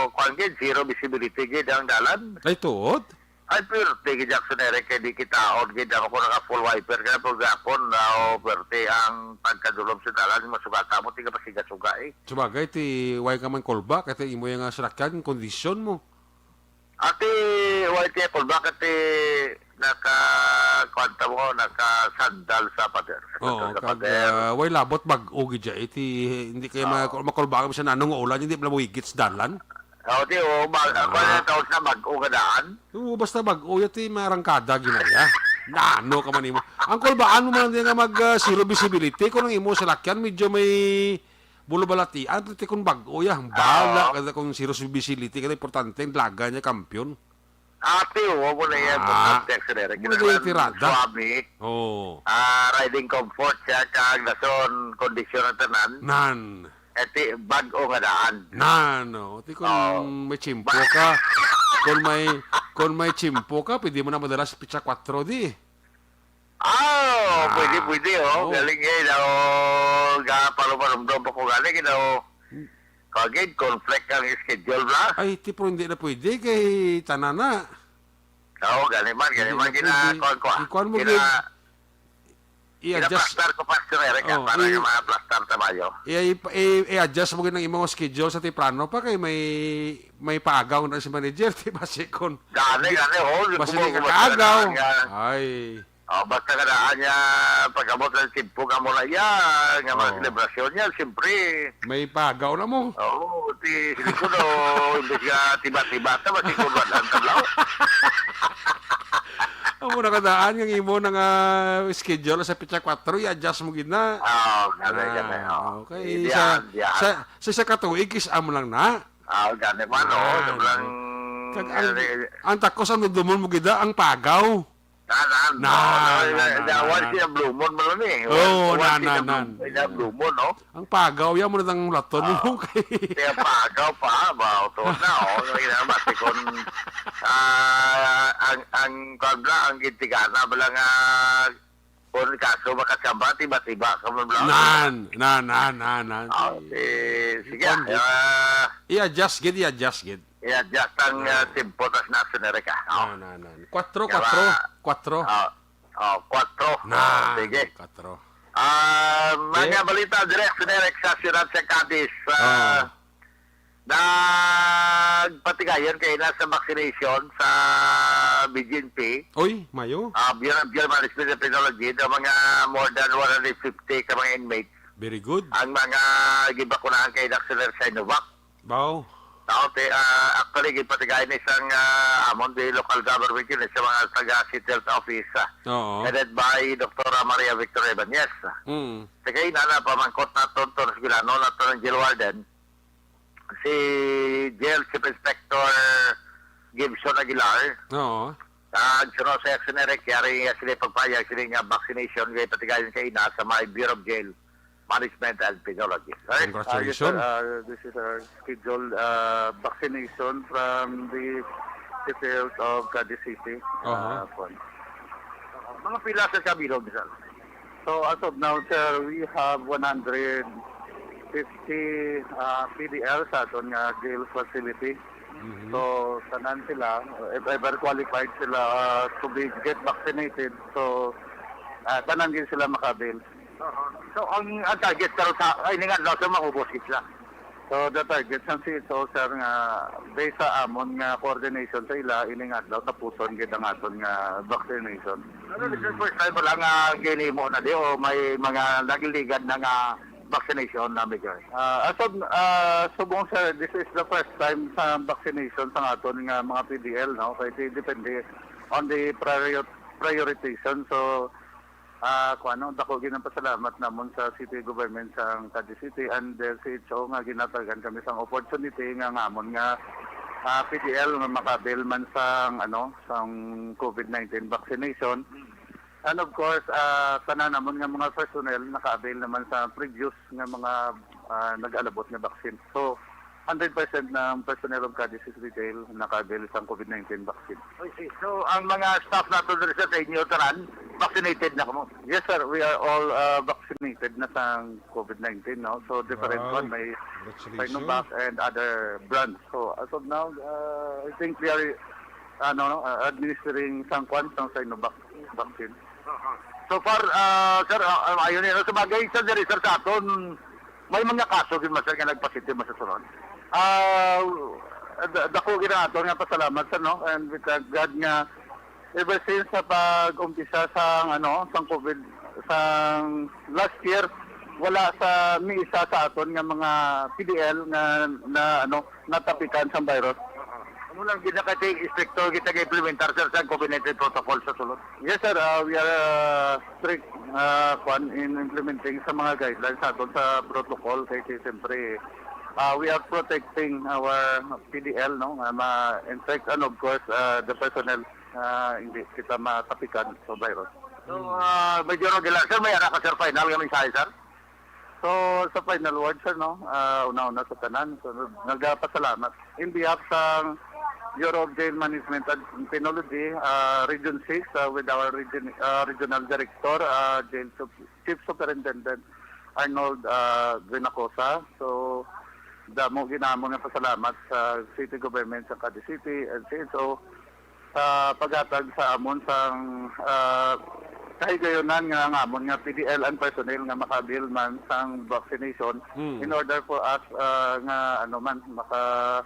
kuwan gid, zero visibility gid ang dalan. Ay, tuod? Ay, pwerte gid, Jackson Eric, kay di kita on gid. Ako ko naka full wiper ka na, pero gapon, na, o, pwerte ang pagkadulom sa dalan, masugata mo, tiga pasiga-suga eh. Sabagay, ti, way ka man kulba, kay ti imo yung, ah, salakyan, kondisyon mo. Ati, way ti, kulba, kay ti, naka, kuwan ta mo, naka sandal sa pader. Oo, Sandal sa kag, pader. Ah, way labot, bag-o gid siya, eh, ti, hindi kayo Ah. ma-, makulba ka sa nanong ulan, hindi pala mo higit sa dalan. Oo, ti, o, mag-, Ah. ako na tawag sa bag-o nga daan. Oo, basta bag-o, yati marangkada ginaya. Nano ka man imo. Ang kulbaan mo man din nga mag, ah, zero visibility, kung ang imo salakyan, medyo may bulubalatian, ti kung bag-o ya, ang bala, Oo. kada kung zero visibility, kada importante, ang laga niya, kampiyon. Ate, oo, mo na yan, Ah, importante, accelerator. mo na yan, Kinahanglan tirada. Suabe. Oo. Ah, riding comfort siya, kag nason, kondisyon ang tanan. Nan. Eh, ti, bag-o nga daan. Na, no. Ti kung Oo. may tsimpo ka, kung may, kung may tsimpo ka, pwede mo na madala sa pitsa kwatro di. Ah, Oo. pwede, pwede, oh. Oo. Galing eh, daw, ga, palumalumdom ako galing, eh, daw. Hmm. Kagid, conflict ang schedule, bla? Ay, ti, pero hindi na pwede kay tanan na. Oo, gani man, gani Hindi man, na gina-, pwede. kuwan, kuwan. Ikuan mo, Gina-, gid. I-adjust. Pinaplastar ko pa, Sir Eric, ah, Oh, para i- nga maplastar ta maayo. I-, i-, i-adjust mo gid ang imong schedule sa temprano pa kay may, may paagaw na si manager, di ba, si kon Gani, gani, oh, basta kumo-, di ka kumo-, kaagaw. Nga. Ay. Oh, basta ka daan nga pag-abot ng timpo ka mo na iya, nga mga Oh. selebrasyon niya, siyempre. May paagaw na mo. Oo, ti, sige ko, no, imbes nga tiba-tiba ta, basi ko ba ang tablaw? Amo na kadaan nga imo na nga schedule sa petsa kuwatro, i-adjust mo gid na. Ah, gani, Ah, gani, oh. Okay. Diyan, Sa, diyan. sa, sa isa ka tuig, is amo lang na. Ah, gani man, oh, Ah, sobrang, kag ang, eh, ang takos ang dudumon mo gid, ah, ang pagaw. Nan, nan, Na, no, no, na, na, na, na, once na. in a blue moon mo lang eh. Oo, Once, na, once in na, a blue, na. in a blue moon, no? Ang pagaw, yan mo na ang laton Ah. mo kay Kaya pagaw pa, ba, ito na, oh. Yung ina, basi kung, ah, ang, ang, kwan bala, ang gintigana bala nga, kung kaso, makachamba, tiba-tiba, ka mo bala. Nan, nan, nan, nan, nan. Ah, eh, sige, Kwan, ah, i-adjust gid, i-adjust gid. i-adjust ang, Ah. ah, tempo, tas na, Sir Eric, ah. Oh. Nan, nan, nan. Kwatro, Kaya, kwatro, kwatro. ah, oh, kwatro. Nan, Oh, sige. kwatro. Ah, mga Eh? balita, direct, Sir Eric, sa siyudad sa Cadiz. Ah, Oh. nagpatigayon kay na sa vaccination sa B G N P. Oy, mayo. Ah, Bureau of Jail Management and Penology, ang mga more than one hundred fifty ka mga inmates. Very good. Ang mga gibakunahan kay na sa Sinovac. Baw. Tao, te, ah, actually, gipatigayon ni sang, ah, amon di local government yun, eh, sa mga taga City Health Office, ah, Oo. headed by Doktora Maria Victoria Ibanez. Mm. Tagay na na, pamangkot na to, to, sa Gilano na to ng jail warden. Si Jail Chief Inspector Gibson Aguilar. Oo. Ah, ang suno sa action na rekyari, ah, sila pagpayag, sila nga vaccination, kay patigayon kay na sa may Bureau of Jail Management and Penology. Right? Congratulations. Ah, yes, sir. Ah, this is our scheduled, ah, vaccination from the details of Cadiz City. Aha. Ah, kwan. Mga pila sa kabilog, sir? So, as of now, sir, we have one hundred fifty, ah, P D L sa aton nga jail facility. Mhm. So, tanan sila, if ever qualified sila, ah, to be get vaccinated, so, ah, tanan gid sila makabil. Aha. So, ang, ang target karon sa, ay, ning adlaw sa maubos gid sila? So, the target sang C H O, sir, nga based sa amon nga coordination sa ila, ining adlaw tapuson gid ang aton nga vaccination. Ano, this is first time pa lang nga ginhimo na di o may mga nagliligad na nga vaccination na, Major? Ah, as of, ah, subong, sir, this is the first time sa vaccination sa aton nga mga P D L, no? Kay di-, depende on the prior-, prioritization. So, ah, kuwan, no, dako gid ang pasalamat namon sa city government sa Cadiz City and the C H O nga ginatagan kami sang opportunity nga ngamon nga, ah, P D L nga makabil man sang, ano, sang COVID nineteen vaccination. And of course, ah, tanan namon nga mga personnel naka-avail naman sa previous nga mga, ah, nag-alabot nga vaccine. So, hundred percent ng personnel of Cadiz City Jail naka-avail sang COVID nineteen vaccine. I see. So, ang mga staff nato diri sa, sa inyo, tanan, vaccinated na kamo? Yes, sir. We are all, ah, vaccinated na sa COVID nineteen, no? So, different Wow. one. May Congratulations. Sinovac and other brands. So, as of now, ah, I think we are, ano, no, ah, administering sang kwan, sang Sinovac vaccine. Aha. So far, ah, sir, ah, ah, ayun yun. Sa bagay, sa diri, sir, sa aton, may mga kaso din, sir, nga nagpositive man sa sunod. Ah, da-, dako gid ang aton nga pasalamat, sir, no? And we thank God nga ever since sa pag-umpisa sa, ano, sang COVID, sa last year, wala sa ni isa sa aton nga mga P D L nga na, ano, natapikan sang virus. Amo lang gid na kay inspector kita ga-implementar, sir, sa COVID nineteen protocol sa sulod. Yes, sir. Ah, we are, ah, strict, ah, kwan, in implementing sa mga guidelines sa aton sa protocol kay, kay siyempre, ah, we are protecting our P D L, no, nga ma-infect and of course, ah, the personnel, ah, hindi kita matapikan sa virus. So, ah, Major Aguilar, sir, may ara ka, sir, final nga mensahe, sir? So, sa final word, sir, no, ah, una-una sa tanan, so, nagapasalamat in behalf sa Bureau of Jail Management and Penology, ah, Region six, ah, with our region, ah, Regional Director, ah, Jail Sup-, Chief Superintendent Arnold, ah, Grinacosa. So, damo ginamon nga pasalamat sa City Government sa Cadiz City and C H O sa paghatag sa amon sang, ah, Kahigayonan nga ang amon nga P D L ang personnel nga maka-avail man sang vaccination Mm. in order for us, ah, nga ano man, maka-,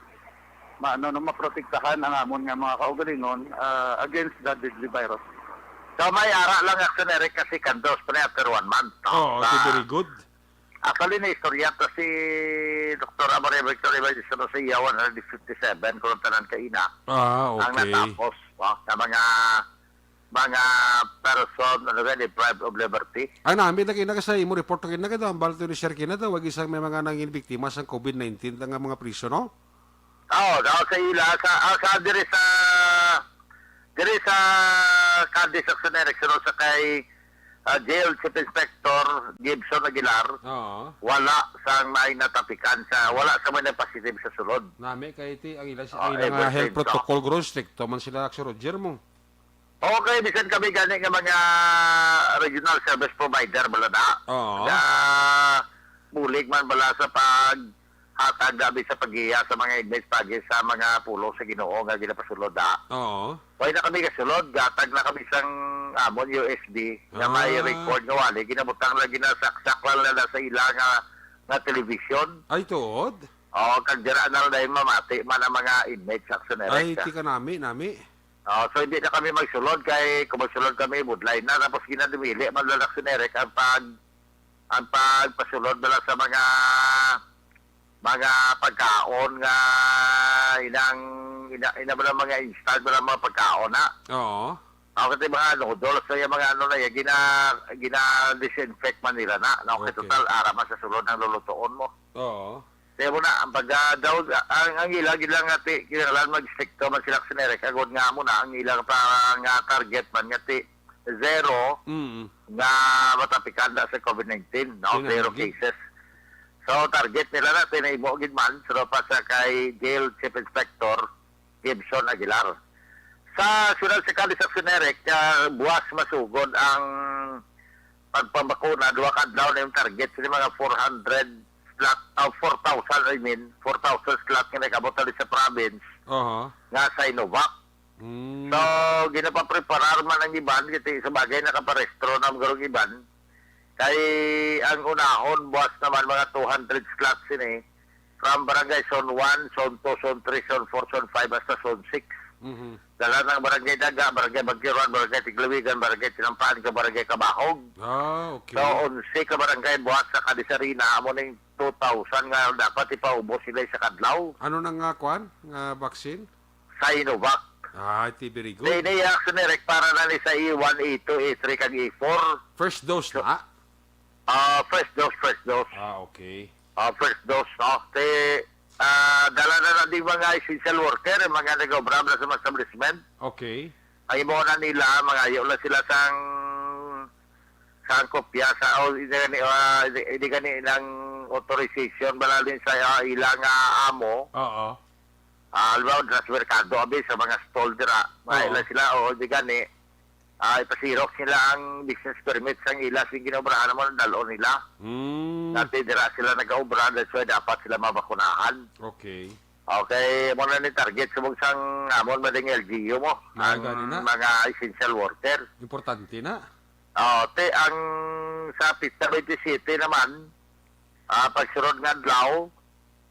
ma-, ano, no, maprotektahan ang amon nga mga kaugalingon, ah, against the deadly virus. So, may ara lang, Action Eric, kasi kandos pa ni after one month, no? Oo, Sa okay, very good. Actually, naistorya ta si Doktor Maria Victor Evangelista sa iya one hundred fifty-seven, kung tanan kaina, Ah, ang okay. natapos, no? Sa mga, mga person, ano ka, deprived of liberty. Ang nami na kaina ka sa imo report kaina ka daw, ang balto ni Sir kaina daw, wag isang may mga nangin biktima sa covid nineteen nga mga priso, no? Oo, daw sa ila, sa, ah, sa, diri sa, diri sa Cadiz Action Eric, sa kay, ah, Jail Chief Inspector Gibson Aguilar, Oo. wala sang may natapikan sa, wala sa may nagpositive sa sulod. Nami kay ti ang ila, Oh, ang ila nga ever health since, protocol, oh. Guro, stricto man sila, Action Roger mo. Okay, bisan kami gani nga mga regional service provider, bala na. Oo. Nga bulig man bala sa paghatag, abi, sa paggiya sa mga inmates pagi sa mga pulong sa Ginoo nga ginapasulod, ha. Oo. Way na kami kasulod, gatag na kami sang amon U S B nga may Ah. record nga wali, ginabutang lang, ginasaksak lang na sa ila nga, nga television. Ay, tuod? Oo, kag dira na lang mamati man ang mga inmates sa Action Ay, Direct, ah. Tika nami, nami. Oh, so hindi na kami magsulod kay kung magsulod kami, budlay na. Tapos ginadumili man lang Action Eric ang pag, ang pagpasulod na lang sa mga, mga pagkaon nga inang, ina, ina ba lang mga instant ba lang mga pagkaon na. Oo. Ako kasi mga noodles na yung mga ano na yan, gina, gina-disinfect man nila na. Na okay, Okay. total, ara man sa sulod ng lulutuon mo. Oo. Kaya mo na, ang pag, ah, daw, ang, ang ila, gila nga ti, kinahanglan mag-stricto man sila sa Nerec, agod nga mo na, ang ilang pa, nga target man nga ti, zero Mm. nga matapikan na sa covid nineteen, no? Kinahanglan Zero gid. cases. So, target nila na, tinahimo gid man, so pa sa kay Jail Chief Inspector Gibson Aguilar. Sa siyudad sa Cadiz, Action Eric, ah, buwas masugod ang pagpabakuna, duha ka adlaw na yung target sa mga four hundred slot, ah, four thousand, I mean, four thousand slot nga nag-abot na sa province Aha. nga Sinovac. Mm. So, ginapapreparar man ang iban, kasi sa bagay nakaparehistro na ang iban. Kay ang unahon, buwas naman mga two hundred slots ini, from Barangay Zone one, Zone two, Zone three, Zone four, Zone five, hasta Zone six. Mhm. Dala ng Barangay Daga, Barangay Bagkiruan, Barangay Tiglawigan, Barangay Tinampahan, ka Barangay Kabahog. Ah, okay. So, onse ka barangay buhat sa Cadiz Arena, amo ning two thousand nga dapat ipaubos sila sa kadlaw. Ano na nga, kwan? Nga vaccine? Sinovac. Ah, ti very good. Sa ini, Action Eric, para na ni sa A one, A two, A three, kag A four. First dose So, na? Ah, first dose, first dose. Ah, okay. Ah, first dose, no? Kay, ah, dala na na di mga essential worker, yung mga nag-obra na sa mga establishment. Okay. Ay mo na nila, mangayo lang sila sang, sang kopya sa, o, hindi gani, ah, hindi, hindi gani ng authorization, bala din sa, ah, ilang, ah, amo. Oo. Ah, halimbawa, sa merkado, abi, sa mga stall dira, mangayo Oo. lang sila, o, hindi gani, ah, ipasirok nila ang business permit sang ila sing ginobrahan mo, dalon nila. Hmm. Dati dira sila nagaobra, that's why dapat sila mabakunahan. Okay. Okay, mo na ni target sa sang amon mading L G U mo, Mga ang gani na. mga essential worker. Importante na. Oh, te, ang sa Pizza twenty-seven naman, ah, pagsunod nga adlaw,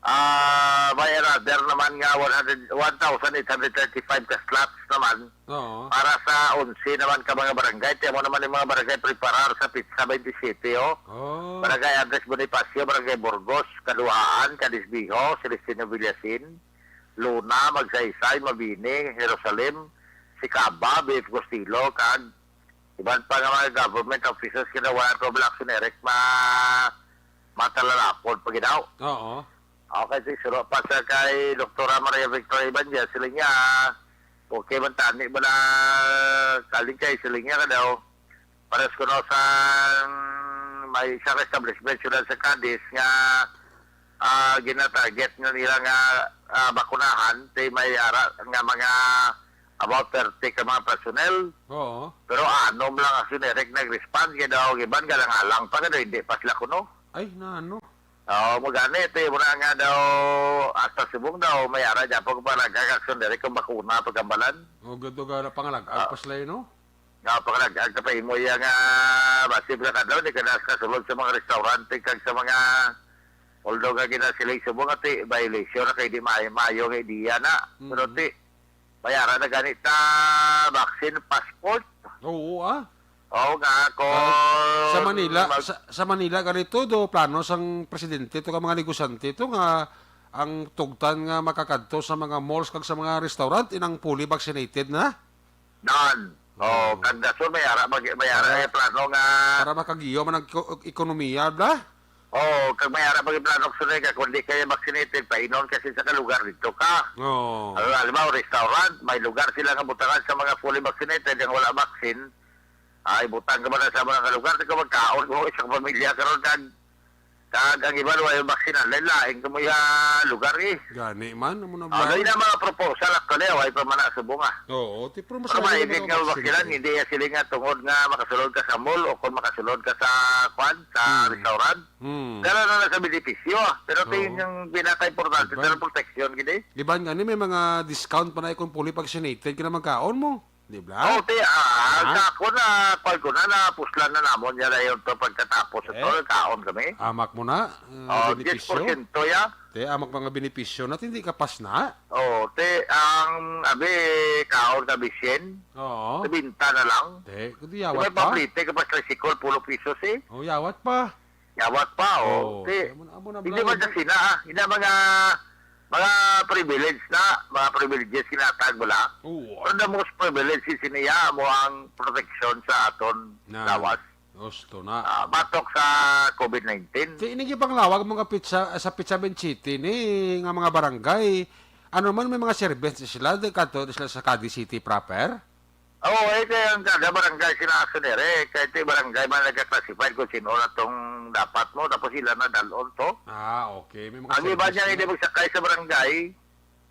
ah, may another naman nga one hundred, one thousand eight hundred thirty-five ka slots naman Oo. para sa onse naman ka mga barangay. Tiyan mo naman yung mga barangay preparar sa Pizza twenty-seven, oh. Oh. Barangay Andres Bonifacio, Barangay Burgos, Kaluhaan, Cadiz Viejo, Celestino Villasin, Luna, Magsaysay, Mabini, Jerusalem, Sicaba, B F Gustilo, kag iban pa nga mga government offices kina wala pa bala Action Eric ma-, matalalapod pa ginaw. Oo. Okay, si suro pa sa kay Doktora Maria Victoria Ibandia, sila niya, okay man tani ba na kaling kay sila niya ka daw. Pares ko no sa may isang establishment sila sa Cadiz nga, ah, ginatarget nga nila nga, ah, bakunahan, kay may ara nga mga about thirty ka mga personnel. Oo. Pero anom lang ang generic nag-respond, kaya daw iban galang-alang pa, kaya hindi pa sila kuno. Ay, na ano? Oo, mo gani, ito yung muna nga daw, hasta subong daw, may ara dyan po para nagkakaksyon diri kung bakuna, pagkambalan. O, gado ka na pangalag-ag Ah. pa sila, no? Napakalag-ag ka pa imo iya nga, basi ka kadlaw, di ka na kasulod sa mga restaurante kag sa mga, although nga ginasiling subong nga ti-, violation na kay di may maayo nga ideya na. Pero Mm. ti, mayara na gani ta vaccine passport. Oo, ah. Oo nga, kung Ah, sa Manila, mag- sa, sa Manila, gani to, do plano sang presidente to ka mga negosyante to nga ang tugtan nga makakadto sa mga malls kag sa mga restaurant inang fully vaccinated na. Nan. Oh, Oo. Kag dason may ara, mag-, may ara Para, yung plano nga para makagiyo man ang ko-, ekonomiya, bla? Oo, kag may ara mag-, plano sa nga kung di kayo vaccinated, painon kasi sa kalugar dito ka. Oo. Al-, halimbawa, restaurant, may lugar sila nga butangan sa mga fully vaccinated, yung wala vaccine, ay, butang ka man sa mga lugar, di ka magkaon mo isang pamilya karon kag Kag ang iban way baksinan, lain-lain kamo iya lugar, eh. Gani man, amo na Ano lang. Yun ang mga proposal, actually, way pa man na subong, ah. Oo, ti, pero mas Pero lain mahilig naman nga ang baksinan, vaccine. Hindi iya sila nga tungod nga makasulod ka sa mall o kung makasulod ka sa, kwan, sa Hmm. restaurant. Hmm. Pero ano na sa benepisyo, ah. Pero ito Oo. Yung pinaka-importante, Iban. Pero protection, gini. Iban nga ni, may mga discount pa na kung fully vaccinated ka na magkaon mo. Di ba? Oh, ti, ah, Ah? Sa ako na, kwan ko na, napuslan na namon niya na yun to pagkatapos ito, Eh? Nagkaon kami. Amak mo na, uh, Oh, benepisyo? Diyes porsyento ya. Te, amak mga benepisyo na, hindi ka pas na? Oh, ti, ang, abi, kaon ka bisin, Oo. Nabinta na lang. Te, kundi Di yawat ba pa? Paplite ka pa tricycle, pulo pisos eh. Oh, yawat pa. Yawat pa, oh. Oh, Ti, kaya mo na, amo na hindi bala man yun. Kasi na, ah. Hindi mga, mga privilege na, mga privileges kinatag mo lang. Oo. Pero the most privilege is niya mo ang protection sa aton Na. Lawas. Gusto na. Ah, batok sa covid nineteen. Ti, ini gyud panglawag mga pizza, sa Pizza City ni nga mga barangay. Ano man, may mga service sila, di kadto sila sa Cadiz City proper? Oo, eh, kaya ang kada barangay sila aso nere, kaya ito yung barangay man nagka-classified kung sino na tong dapat mo, tapos sila na dalon to. Ah, okay. May mga Ang iba service niya, na. Hindi magsakay sa barangay,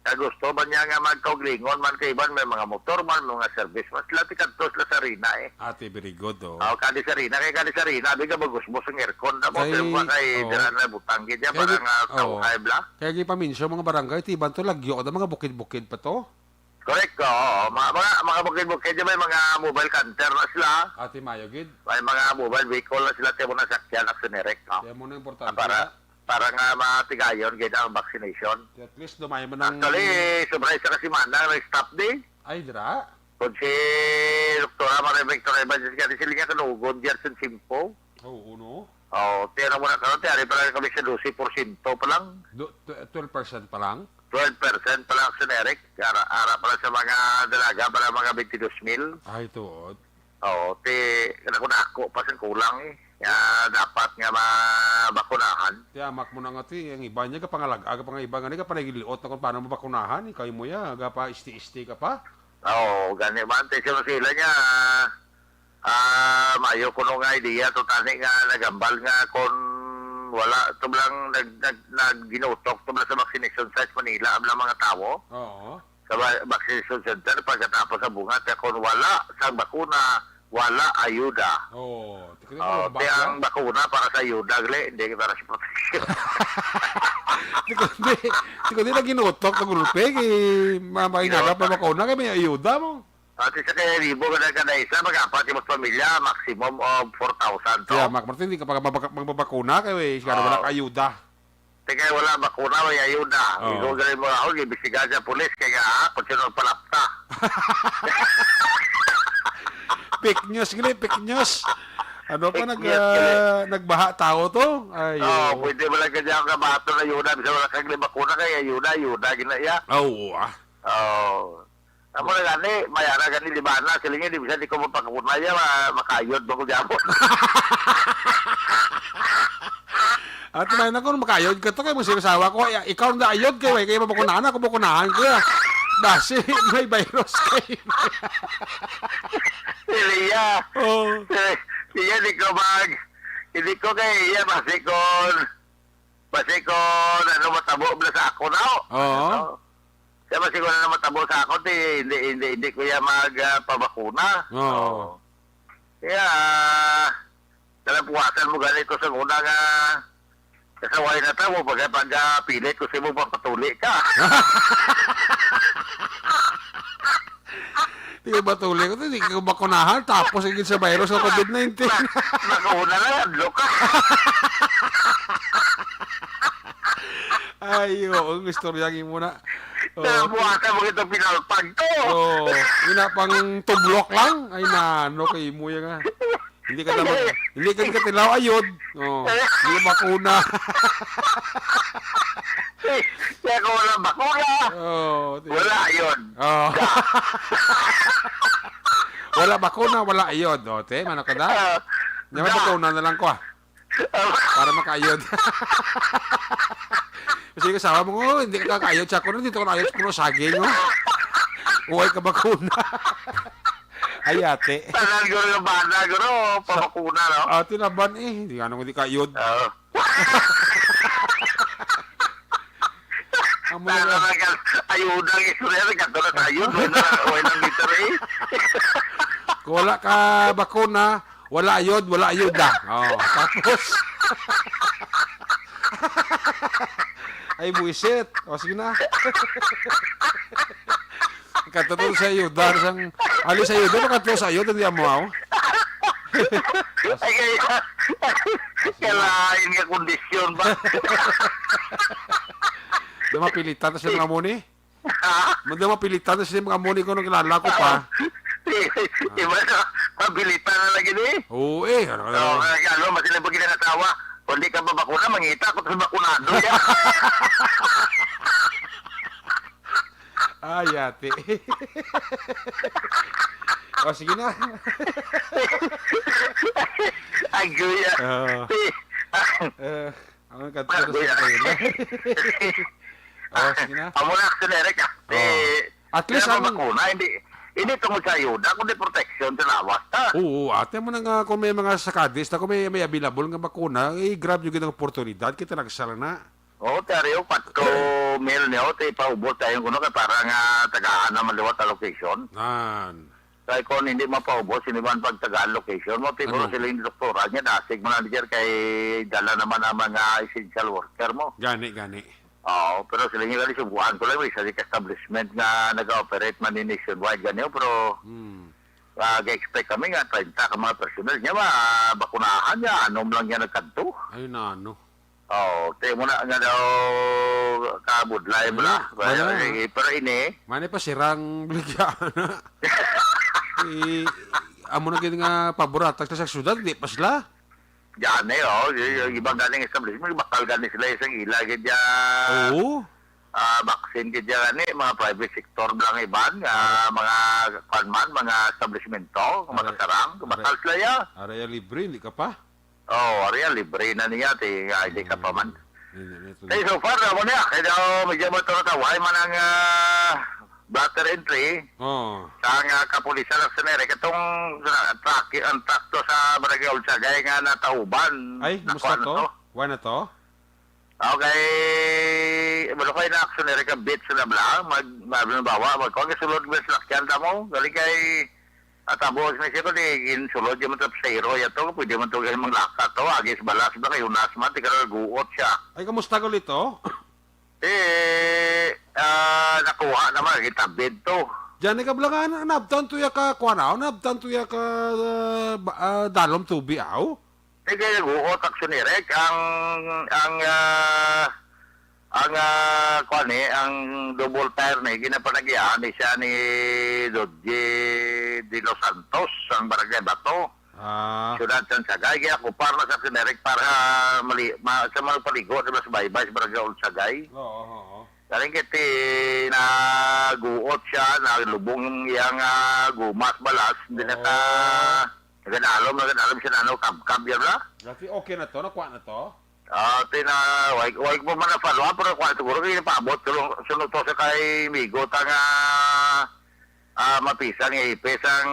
kaya gusto ba niya nga magkauglingon man kay iban, may mga motor man, may mga service man, sila tikadto sila sa Rina eh. Ate, very good, oh. Oh, kadi sa Rina, kay kadi sa Rina, abi ka magusbos ang aircon, tapos Kay, yung mga kay oh. Dira na butang, kaya Kaya para di-, nga oh. Tawhay bla. Kaya di pa minsan mga barangay, tiban to, lagyo, da mga bukid-bukid pa to. Correct, oo. Mga, mga, mga bukid-bukid, may mga mobile canter na sila. Ate, mayo gid. May mga mobile vehicle na sila, tiyan mo na sakyan, Action Direct, no? Kaya mo na importante Para, na. Para nga matigayon gid ang vaccination. At least, dumay man ang Actually, sobra isa ka semana, may stop di. Ay, dira? Kung si Doktora Maria Victoria Evangelista, kasi sila niya kanugod, Gerson Simpo. Oo, no? Oh, tiyan mo na karon, tiyan, ari pa lang kami sa dose porsyento pa lang. Do-, tw-, twelve percent pa lang? Twelve percent pa lang, Action Direct. Ara, ara pa lang sa mga dalaga, para mga twenty-two mil. Ay, tuod. Oo, ti, nako-nako pa sing kulang eh. Nga dapat nga mabakunahan. Ti, amak mo na nga, ti, ang iba niya, kapangalag-, aga pa nga iba nga, ni kapanagiliot na kung paano mabakunahan, ikaw mo ya, aga pa, isti-isti ka pa. Oo, gani man, ti, sila, sila niya, ah, mayo kuno nga idea, to tani nga nagambal nga kung wala, to lang nag-, nag-, nag-, ginutok, to lang sa vaccination site Manila, ang mga tawo. Oo. Sa ba-, vaccination center, pagkatapos sa bunga, kaya kung wala sa bakuna, wala ayuda. Oo. Ti, kaya Oh, wala ti ba? Ang bakuna para sa ayuda, gali, hindi para sa protection. Ti, kundi, ti, kundi na ginutok, na gulpe, kay ma-, mahinagap Ginutok. Na bakuna, kay may ayuda mo. At isa kaya libo ka na kada isa, mag-apat yung pamilya, maximum of four thousand to. Kaya, Mac Martin, di ka pa mabaka-, magbabakuna, kay, eh, siguro wala Oo. Ka ayuda. Ti kay wala bakuna, may ayuda. Oo. Ikaw galing mo ako, imbestigahan sa pulis, kay nga, ah, kung sino nagpalapta. Fake news, gali, fake news. Ano pa, Fake nag-, news, gali. Ah, nagbaha tao to? Ay, Oo, oo. Pwede mo lang kanya ang kabato na ayuda, bisa wala kang bakuna, kay ayuda, ayuda, gina-, ya. Ah, oo, ah. Oo. Amo na gani, may ara gani libana, siling niya, di bisan di ko mapakapunaya, ma-, makayod ba ko gyapon? At may na kung makayod ka to, kay mo sinasawa ko, "Ay, ikaw na ayod kay, kay mabakunahan ako, bakunahan ko ya." Basi, may virus kay. Siling niya. Oh. Eh, siya di ko mag-, hindi ko kay iya, basi kon Basi kon ano matabo bala sa ako na, oh. Oo. Ano? Kaya basi kon ano matabo sa ako, di, hindi, hindi, hindi ko iya mag, ah, pabakuna. Oo. Oo. Kaya, talapuwasan mo gani ko sa una nga, kasaway na ta mo, pag, pag, ah, pilit ko sa imo, magpatuli ka. Di ka ba tuloy ko, di ka bakunahan, tapos ang sa virus sa covid nineteen. Mag-, mag-una lang, hadlok ka. Ay, oo, ang istorya ang imo na. Oo. Nabuhatan mo itong pinalpag ko. Oo, ina pang tublok lang. Ay, nano kay imo yan nga. Hindi ka naman, hindi ka, hindi ka tilaw ayod. Oh, hindi bakuna. Kaya kung wala bakuna, oh, wala ayod. Oh. Wala bakuna, wala ayod. Oh, te, mano ka da? Ah, hindi, may bakuna na lang ko, ah. Para makaayod. Kasi yung asawa mo, "Oh, hindi ka kakaayod sa kuno, dito ka naayod sa kuno saging, oh." Uway ka bakuna. Ay, ate. Tanan, guro, nga bana, guro, sa pabakuna, no? Ah, tinaban, eh. Hindi nga nung hindi kaayod. Oo. Amo na lang. Ayuda ang istorya, nagkadto na sa ayod, way na, way na meter, eh. Kung wala ka bakuna, wala ayod, wala ayuda. Oh, tapos, ay, buwisit. O, sige na. Kadto to sa ayuda, sang, ali sa ayuda, kadto sa ayuda, di amo, aw. Ay, kaya, kaya lain nga kondisyon ba? Di mapilitan na sila mga muni? Ha? Di mapilitan na sila mga muni kung kilala ko pa. Iba na, mapilitan na lagi ni. Oo, eh. Ano ka Oo, naman? Kaya ano, mas sila pag ginangasawa, kung di ka ba bakuna, mangita ako sa bakunado niya. Ay, ate. O, sige na. Agoy, ah. Oo. Eh, ang kadto sa Agoy, ah. Kayo na. O, sige na. Amo na, Action Eric, ah. Oo. Eh, at least ang bakuna, hindi, hindi tungod sa ayuda, kundi protection sa lawas, ha? Oo, ate mo na nga, kung may mga sakadis na, kung may, may available nga bakuna, i-grab nyo gid ang oportunidad, kita nagsala na. Oo, Teryo, patro mil niyo, ti paubos tayo kuno kay para nga tagaan naman liwat ang location. Nan. Kay kung hindi mapaubos, hindi man pagtagaan location mo, ti Ano? Siguro sila yung doktora niya, dasig mo lang dyan kay dala naman ang mga essential worker mo. Gani, gani. Oo, pero sila yung kali subuan ko lang, may isa di establishment nga nag-operate man ni nationwide ganyo, pero Hmm. ah, ga-expect kami nga treinta ka mga personnel niya, mabakunahan niya, anom lang niya nagkadto. Ay, na ano? Oh, ti mo na nga daw kabudlay mo Wala, na. Pero, wala. Eh, pero ini, Mani pa sirang bligya na. Eh, amo na gid nga paborata sa syudad, di pa sila. Gani, oh, y-, y-, ibang ganing establishment, bakal gani sila isang ila gid ya, Oo. ah, vaccine gid ya gani, mga private sector lang iban, ah, mga kwan man, mga establishmento, Are-, makasarang, are-, bakal sila ya. Are ya libre, hindi ka pa? Oh, area libre na niya, ti, ah, hindi ka pa man. Hmm. Hindi, hindi, Kay hindi. So far, amo niya, kay daw, medyo mo ito natawhay man ang, ah, blotter entry. Oo. Sa nga kapulisan ng Senere, katong sa truck, ang truck to sa Barangay Olsagay nga natauban. Ay, musta Nakuha na to? to? Kuha na to? Okay, wala ko na action na ka bit sa nabla, mag, mag, bawa, mag, kung sulod mo sa lakyan ta mo, galing kay, at abo, sa siya ko, di, ginsulod yung mga sa iro, yato, pwede man to, galing manglaka to, agis balas ba, kay unas man, di ka naguot siya. Ay, kamusta ko lito? Eh, ah, nakuha naman, gitabid to. Diyan, ikaw lang, ah, na-, naabtan to ya ka, kuha na, naabtan to ya ka, ah, ba-, ah, dalom tubi, aw? Eh, kaya naguot, action ni Rek, ang, ang, ah, ang, ah, kuha ni, ang double tire ni, ginapanagiahan ni siya ni Dodje de los Santos, ang barangay Bato. Ah. Siyudad Sansagay, kaya ako para sa Sinerek para mali, ma, sa mga paligo sa mas baybay sa Barangay Unsagay. Oo, oo, oo. Galing kiti naguot siya, nalubong yung iyang, ah, gumas balas, hindi na ka, Oo. nagadalom, nagadalom siya na ano, kabkab yan na. Dati okay na to, nakuha na to? Ah, tina, wag, wag mo man na follow up, pero kuha siguro kayo paabot, sunod to sa kay Migo, ta nga ah, mapisang ipis ang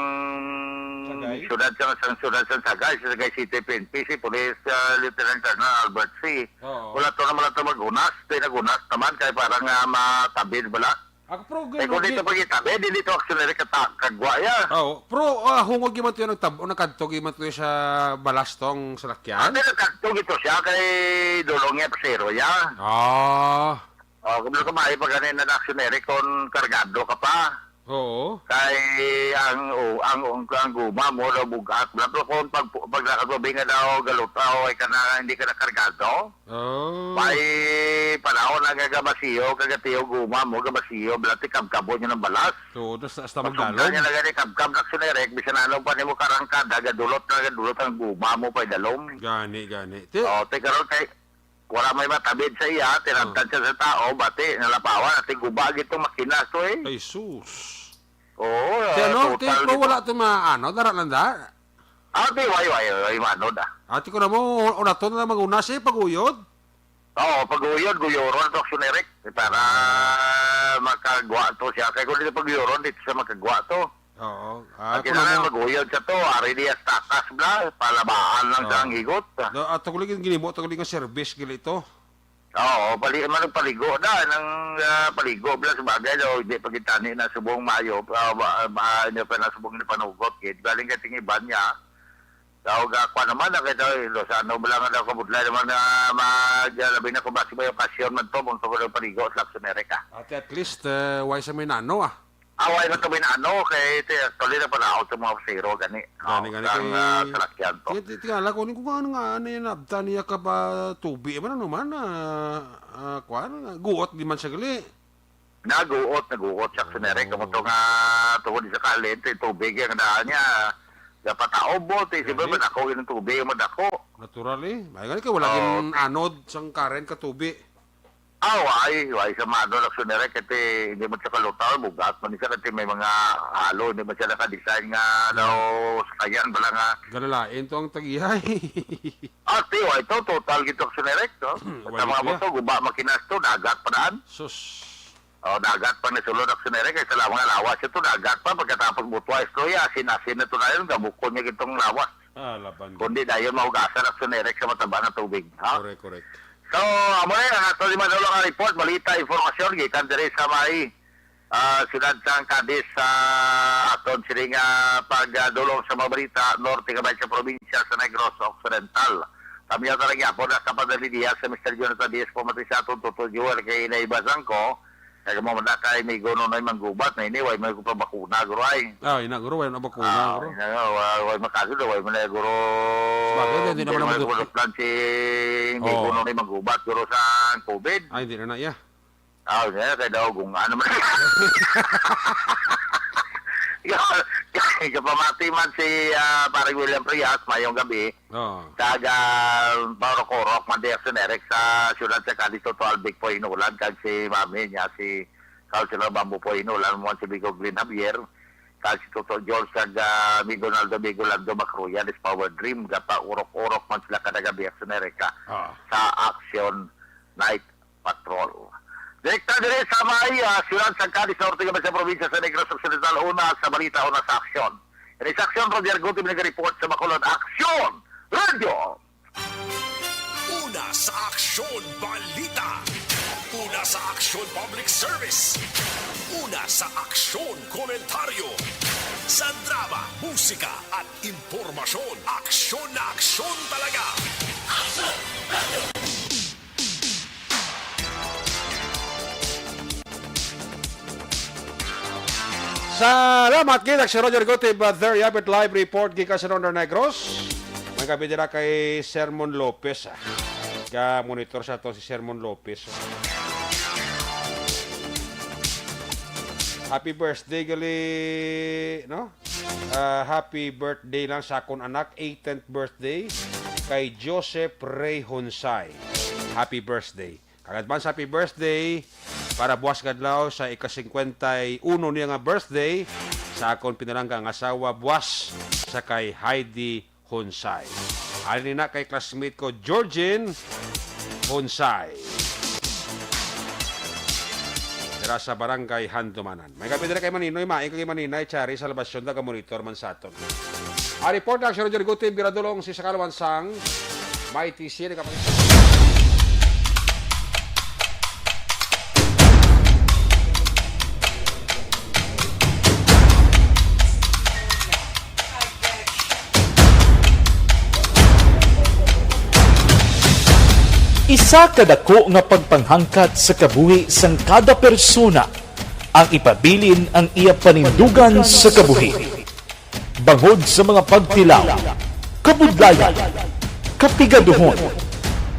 Sagay? Syudad sa, sa syudad sa Sagay, sa Sagay City P N P, si Police, ah, Lieutenant Colonel Albert C. Oo. Wala to naman lang to mag-unas, pinagunas naman, kay parang, ah, matabid bala. Ako, pro, Eh, kung gano'n, dito pag-itabi, di dito actually kata-, kagwa ya. Oo. Pro, ah, hungog yung man to yung nagtab-, o nagkadto yung man to yung sa balastong salakyan? Ah, di nagkadto gito siya, kay dulong niya, pasero ya. Ah. Oh, kung ka maayo pa ganin na action, Eric, kung kargado ka pa. Oo. Kay ang, o, ang, ang, ang guma mo daw bug-at. Wala, pero kung pag, pag nakagabi nga daw, galutaw, ay ka na, hindi ka nakargado. Oh. May panahon na nga gabasiyo, kagatiyo guma mo, gabasiyo, wala, ti kabkabon yun ang balas. Oo, tas, tas Pag magdalom. Sugdan niya na gani, kabkab na sunirek, bisan ano pa nimo karangkada, gadulot na, gadulot ang guma mo, pa'y dalom. Gani, gani. Ti- Oh, te, karon kay, wala may matabid sa iya, tinabtan siya sa tao, bati, nalapawan, ati guba gitong makina to eh. Ay, sus. Oo, Ti ano, ti total ko dito. Wala to maano, dara lang da. Ah, di, way, way, way, mano da. Ati ko na mo, una to na mag-una siya, pag-uyod. Oo, pag-uyod, guyoron to, Action Eric. Para makagwa to siya. Kaya kung dito pag-uyoron, dito siya makagwa to. Oo. Ah, Ang kung kinahanglan ano, mag-uyod sa to, ari niya sa takas, bla, palabaan lang sa Oo. Ang higot. Do, ato ko lagi ginimo, ato ko lagi nga service, gali to. Oo, pali-, man ang paligo da, nang, ah, paligo, bla, sa bagay, do, hindi pagkitani na subong mayo, ah, ba, ba, hindi pa na subong ni panugot, gid. Galing kay tingiban niya. Daw ga, kwa naman, na kay daw, Lozano, bla, nga daw, kabudlay naman na mag, ah, labi na kung basi may okasyon man to, kung to ko daw paligo, sa Action Eric, ah. At, at least, eh, why sa may nano, ah? Away na kami na ano, kay ti-, actually na panaot sa mga pasahero, gani. Gani, Oh, gani kang, kay ah, salakyan to. Ti-, ti-, tingala ko, ni ko nga, nga, ano yun, nabta niya ka ba tubi, man, ano man, ah, ah, kwan, guot di man siya gali. Naguot, naguot siya, Action Eric. Kamo to nga, tungod sa kalente, tubig yung daan niya. Dapat taob mo, ti, siyempre, Gani. Madako yung tubig, madako. Natural eh. May gani kay wala Oh, gin ti- anod sang current ka tubi. Ah, why? Why sa mano lang sunere? Kasi hindi man siya kalutaw, bugat man siya kasi may mga halo, hindi man siya nakadesign nga daw sakayan, bala nga. Galalain to ang tagihay. Ah, ti, why to? Total gito ang sunere, no? Why Sa mga to, ya? Buto, guba makinas to, dagat pa daan. Sus. Oh, dagat pa ni sulod ang sunere, kay sa mga lawas ito, dagat pa, pagkatapos buto ay istorya, asin-asin na to na yun, gabukon niya gitong lawas. Ah, laban. Kundi dayon mahugasan ang sunere sa mataba na tubig, ha? Correct, correct. So, amo na yan. Ato ni Manolo nga report, balita, impormasyon, gikan diri sa may, ah, siyudad sang Cadiz, sa aton sini nga pagdulong sa mga balita, norte nga may sa probinsya sa Negros Occidental. Kami ang talaga po na sa Padre Diaz, sa Mister Jonathan Diaz, pamati sa aton Toto Joel, kay Inay Bazangco, kay mo na kay Migo Nonoy Manggubat, na ini, way may ko pa bakuna, guro, ay. Ah, ina, guro, way na bakuna, Ah, guro. Ina, wa-, way makaso daw, way man na, guro. Sabagay, hindi Hindi naman naman madutot. Plan si Migo Oh. Nonoy Manggubat, guro, sa COVID. Ay, hindi na na, iya. Ah, hindi na, kay daw, kung ano man. Kapamati man si, ah, Pare William Frias, mayong gabi. Oo. Kag, ah, Mauro Corroc, Mandiason Eric sa siyudad sa Cadiz, Toto Albic po inulan, kag si Mami niya, si Councilor Bamboo po inulan, mo si Bigo Glenn Javier, kag si Toto George, kag, ah, Amigo Naldo, Amigo Lando Macruyan, is Power Dream, gapa urok-urok man sila kada gabi, Action Erica, Ah. sa Action Night Patrol. Direkta diri sa may, ah, siyudad sa Cadiz Norte, kami sa probinsya sa Negros Occidental, una sa balita, una sa aksyon. Ini sa aksyon, Roger Guti, nag-report sa Bacolod. Aksyon! Radyo! Una sa aksyon, balita. Una sa aksyon, public service. Una sa aksyon, komentaryo. Sa drama, musika, at impormasyon. Aksyon na aksyon talaga. Salamat kita si Roger Gutib, uh, there you have it, live report gikan sa Northern Negros. May gabi dira kay Sermon Lopez, ah. Ka monitor sa to si Sermon Lopez. Happy birthday gali, no? Ah, happy birthday lang sa akon anak, eighteenth birthday kay Joseph Ray Honsay. Happy birthday. Kag advance happy birthday para buwas nga adlaw sa ika-singkwenta y uno niya nga birthday sa akon pinalangga nga asawa, buwas sa kay Heidi Honsay. Halin na kay classmate ko, Georgine Honsay. Dira sa Barangay Handumanan. May gabi dira kay Maninoy, maing kay Maninay, Chari, Salvacion, taga-monitor man sa aton. Ang report na, Sir Roger Guti, Biradulong, si Sakalawan Sang, may T C, nagkapag- Isa ka dako nga pagpanghangkat sa kabuhi sang kada persona Ang ipabilin ang iya panindugan sa kabuhi. Bangod sa mga pagtilaw, kabudlayan, kapigaduhon,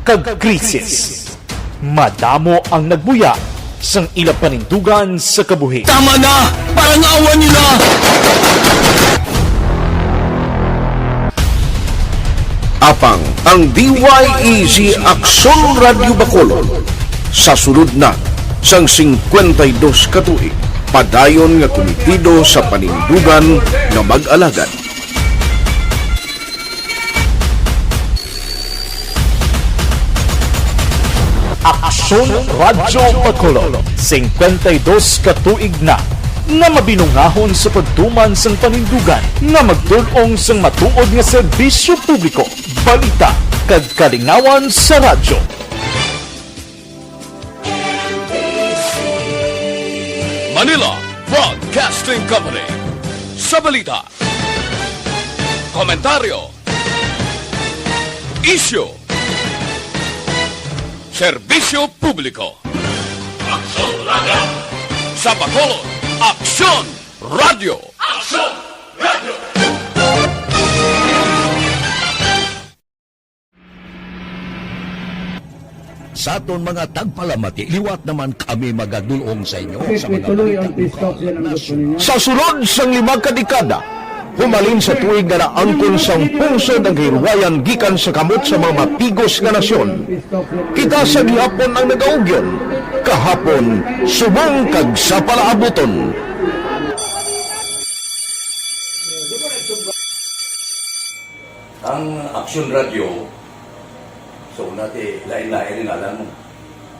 kag krisis, madamo ang nagbuya sang ila panindugan sa kabuhi. Tama na! Parang awan nila! Apang ang D Y E Z Aksyon Radyo Bacolod sa sulod na sang singkwenta y dos ka tuig, padayon nga kumitido sa panindugan nga mag-alagad. Aksyon Radyo Bacolod, singkwenta y dos ka tuig na nga mabinungahon sa pagtuman sang panindugan nga magtul-ong sang matuod nga serbisyo publiko, balita, kag kalingawan sa radyo. Manila Broadcasting Company. Sa balita, komentaryo, isyu, serbisyo publiko. Aksyon Radyo. Sa Bacolod, Aksyon Radyo. Aksyon Radyo. Sa aton mga tagpalamati, liwat naman kami magadul-ong sa inyo sa mga balita lokal, nasyonal. Sa sulod sang lima ka dekada, humalin sa tuig nga naangkon sang pungsod ang kahilwayan gikan sa kamot sa mga mapigos nga nasyon. Kita sa gihapon ang nagaugyon, kahapon, subong kag sa palaabuton. Ang Aksyon Radyo, so, una ti, lain-lain ang ngalan mo.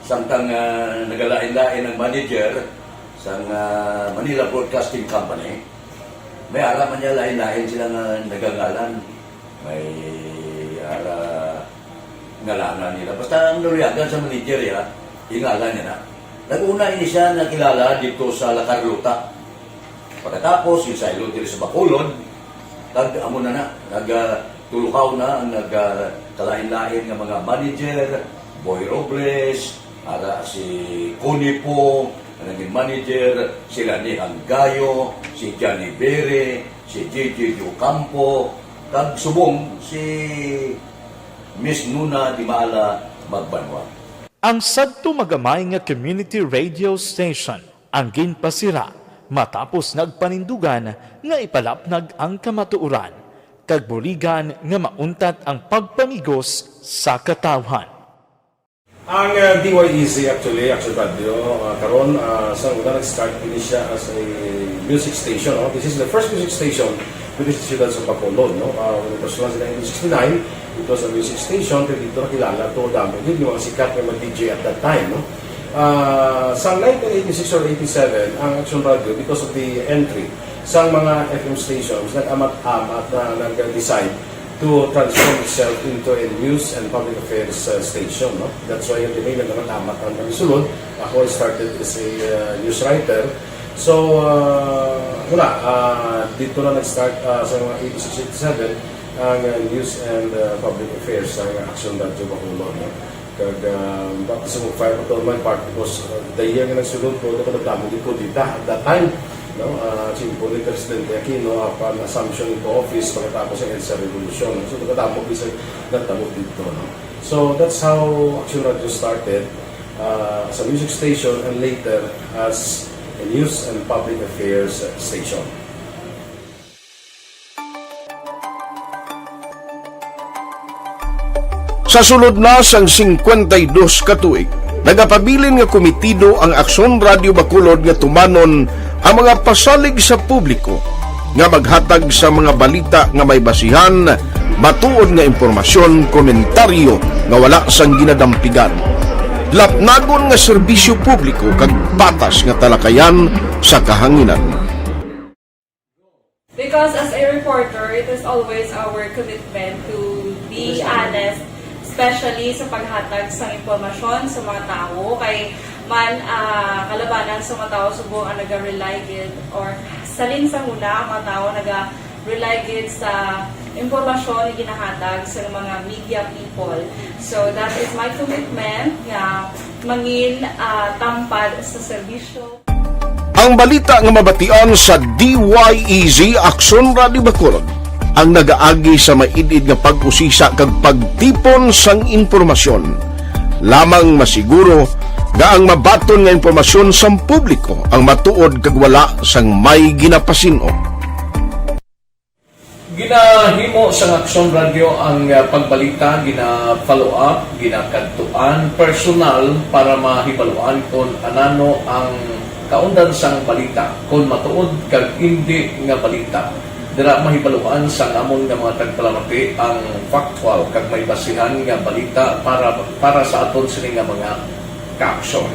Samtang, ah, nagalain-lain ang manager sang, ah, Manila Broadcasting Company, may ara man niya lain-lain sila nga nagangalan. May ara ngalanan nila. Basta ang naluyagan sa manager, ya, ingalan niya na. Nag-una ini siya nakilala dito sa La Carlota. Pagkatapos, yung saylo diri sa Bacolod, kag amo na na, nag, ah, tulukaw na ang nag, ah, kalain-lain nga mga manager, Boy Robles, ara si Connie Pong, ang naging manager, sila ni Hanggayo, si Johnny Bere, si J J Ocampo, kag subong si Miss Nuna Dimala Magbanwa. Ang sadto magamay nga community radio station ang ginpasira matapos nagpanindugan nga ipalapnag ang kamatuoran kag buligan nga mauntat ang pagpamigos sa katawhan. Ang, ah, D Y E Z actually, Action Radio, ah, karon, ah, sa una nag-start ini siya as a music station, no? This is the first music station within the siyudad sa Bacolod, no? Ah, when it was launched in nineteen sixty-nine, it was a music station, pero dito nakilala to, damo gid yung mga sikat nga mga D J at that time, no? Ah, sa nineteen eighty-six or eighty-seven, ang Action Radio, because of the entry sa mga F M stations, nag-amat-amat na nag-decide to transform itself into a news and public affairs, uh, station, no? That's why yung tinignan naman amat ang kami sulod. Ako, I started as a, uh, news writer. So, uh, wala, uh, dito na nag-start, uh, sa mga eighty-six, eighty-seven, ang, uh, news and, uh, public affairs sa Action Radio Bacolod, no? Kag, ah, baptism of fire pa to my part because, ah, the year nga nagsulod ko, ako nagdamo gid ko dita at that time, no? Ah, simple ni Presidente Aquino, apan assumption into office pagkatapos sa EDSA Revolution. So, nagdamo gid sa nagdamo dito, no? So, that's how Action Radio started, ah, as a music station and later as a news and public affairs station. Sa sulod na sang singkwenta y dos ka tuig, nagapabilin nga kumitido ang Aksyon Radio Bacolod nga tumanon ang mga pasalig sa publiko nga maghatag sa mga balita nga may basihan, matuod nga impormasyon, komentaryo nga wala sang ginadampigan, lapnagon nga serbisyo publiko kag patas nga talakayan sa kahanginan. Because as a reporter, it is always our commitment to be honest, especially sa paghatag sa impormasyon sa mga tawo. Kay man, ah, kalabanan sa mga tawo subong ang naga-rely gid, or salin sa huna ang mga tawo naga-rely gid sa impormasyon nga ginahatag sa mga media people. So that is my commitment nga mangin, ah, tampad sa serbisyo. Ang balita nga mabatian sa D Y E Z Aksyon Radio Bacolod ang nagaagi sa maid-id nga pag-usisa kag pagtipon sang impormasyon. Lamang masiguro nga ang mabaton nga impormasyon sang publiko ang matuod kag wala sang may ginapasin-o. Ginahimo sang Aksyon Radyo ang, ah, pagbalita, gina-follow up, ginakadtuan personal para mahibaluan kon anano ang kaundan sang balita, kon matuod kag indi nga balita. Dira mahibaluan sang amon nga mga tagpalamati ang factual kag may basihan nga balita para, para sa aton sini nga mga kaaksyon.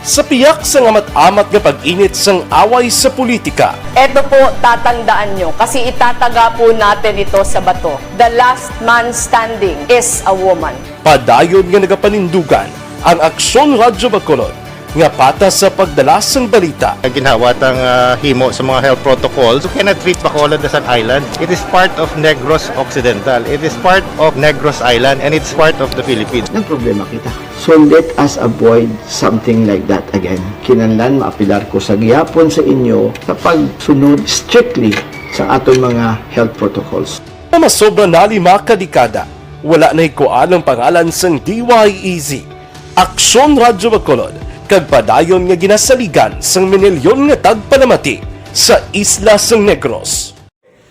Sa piyak sang amat-amat nga pag-init sang away sa politika, Eto po, tatandaan nyo, kasi itataga po natin ito sa bato. The last man standing is a woman. Padayon nga nagapanindugan ang Aksyon Radyo Bacolod nga patas sa pagdala sang balita. Ang ginhawa tang, ah, himo sa mga health protocols, you cannot treat Bacolod as an island. It is part of Negros Occidental. It is part of Negros Island, and it's part of the Philippines. Nagproblema kita. So let us avoid something like that again. Kinahanglan maapelar ko sa gihapon sa inyo sa pagsunod strictly sa aton mga health protocols. Nga masobra na lima ka dekada, wala nahikuan ang pangalan sang D Y E Z Aksyon Radyo Bacolod, kag padayon nga ginasaligan sang minilyon nga tagpalamati sa isla sang Negros.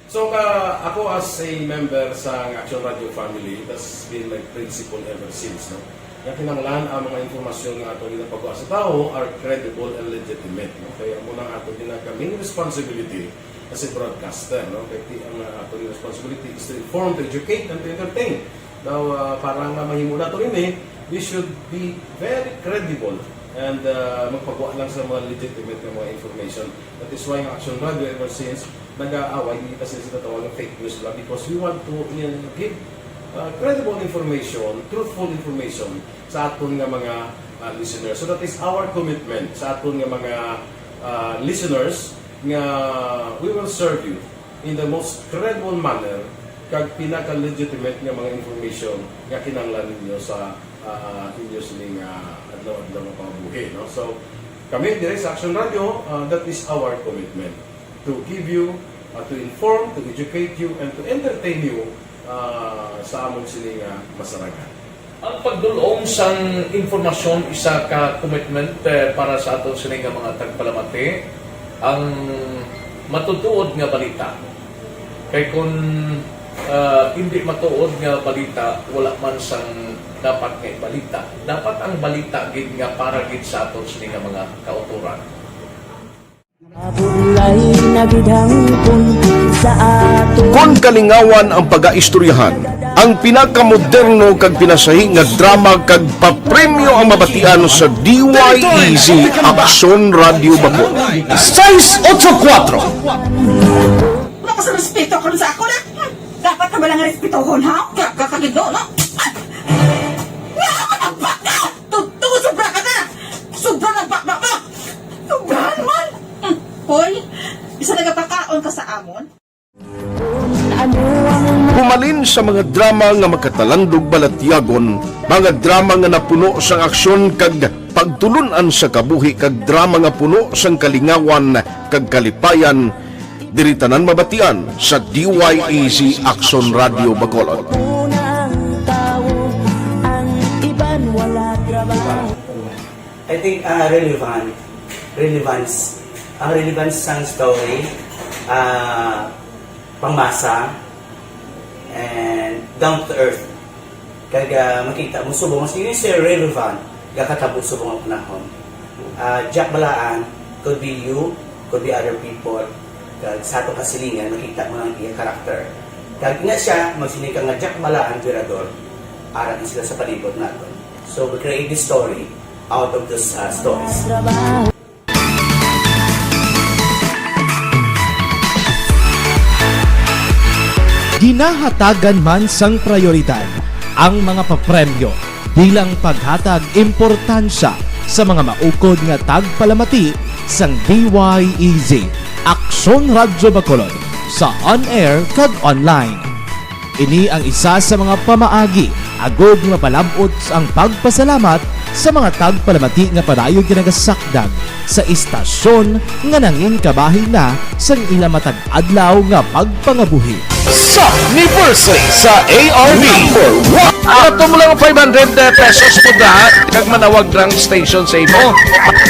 So, ka, ako as a member sa Action Radio family, that's been my principle ever since, no? Nga kinahanglan ang mga impormasyon nga ato ginapagawa sa tawo are credible and legitimate, no? Kaya amo nang ato ginaka main responsibility as a broadcaster, no? Kay ti-, ang, uh, ato responsibility is to inform, to educate, and to entertain. Now, uh, para nga mahimo nato ini, we should be very credible and, uh, magpagawa lang sa mga legitimate nga mga information. That is why ang Action Radio ever since nag-aaway, hindi kasi sa tatawag ng fake news lang because we want to, uh, give, uh, credible information, truthful information sa aton nga mga, uh, listeners. So that is our commitment sa aton nga mga, uh, listeners nga we will serve you in the most credible manner kag pinaka-legitimate nga mga information nga kinahanglan ninyo sa, ah, inyo sining, ah, adlaw-adlaw nga pangabuhi, no? So, kami dire sa Action Radio, ah, that is our commitment to give you, ah, to inform, to educate you, and to entertain you, ah, sa amon sini nga masarangan. Ang pagdul-ong sang impormasyon isa ka commitment, eh, para sa aton sini nga mga tagpalamati. Ang matutuod nga balita. Kay kun, ah, hindi matuod nga balita, wala man sang dapat nga ibalita. Dapat ang balita gid nga para gid sa aton sini nga mga kautoran. Mabulay na gid hangpon sa aton. Kon kalingawan ang pagaistoryahan, ang pinakamoderno kag pinasahi nga drama kag papremyo ang mabatian sa D Y E Z Aksyon Radio Bacolod. Seis ocho kuatro. Wala ka sa respeto karon sa ako na. Dapat ka ba lang respetohon, ha? Ka-, ka-, kagido, no? Nga ka magbaka! Totoo, sobra ka na! Sobra na ba, ba, ba? Sobrahan man! Hmm. Hoy, isa nagapakaon ka sa amon? Humalin sa mga drama nga makatalandog balatyagon, mga drama nga napuno sang aksyon kag pagtulun-an sa kabuhi, kag drama nga puno sang kalingawan kag kalipayan, diri tanan mabatian sa D Y E Z Aksyon Radio Bacolod. I think, ah, relevant. Relevance. Ang relevance sang story, ah, pangmasa, and down to earth. Kag, ah, makita mo subong, mas yun is relevant, gakatabo subong ang panahon. Ah, Jack Balaan, could be you, could be other people. Kag sa ato kasilingan, makita mo ang iya character. Kag nga siya, magsiling ka nga Jack Balaan, Virador, ara sila sa palibot naton. So, we create this story out of those, uh, stories. Ginahatagan man sang prayoridad ang mga papremyo bilang paghatag importansya sa mga maukod nga tagpalamati sang D Y E Z Aksyon Radyo Bacolod sa on-air kag online. Ini ang isa sa mga pamaagi agud mapalab-ot ang pagpasalamat sa mga tagpalamati nga padayon ginagasakdag sa istasyon nga nangin kabahin na sang ila matag adlaw nga pagpangabuhi. Sa anniversary sa A R B. Number one. Ato mo lang five hundred pesos po da, kag manawag rang station sa imo.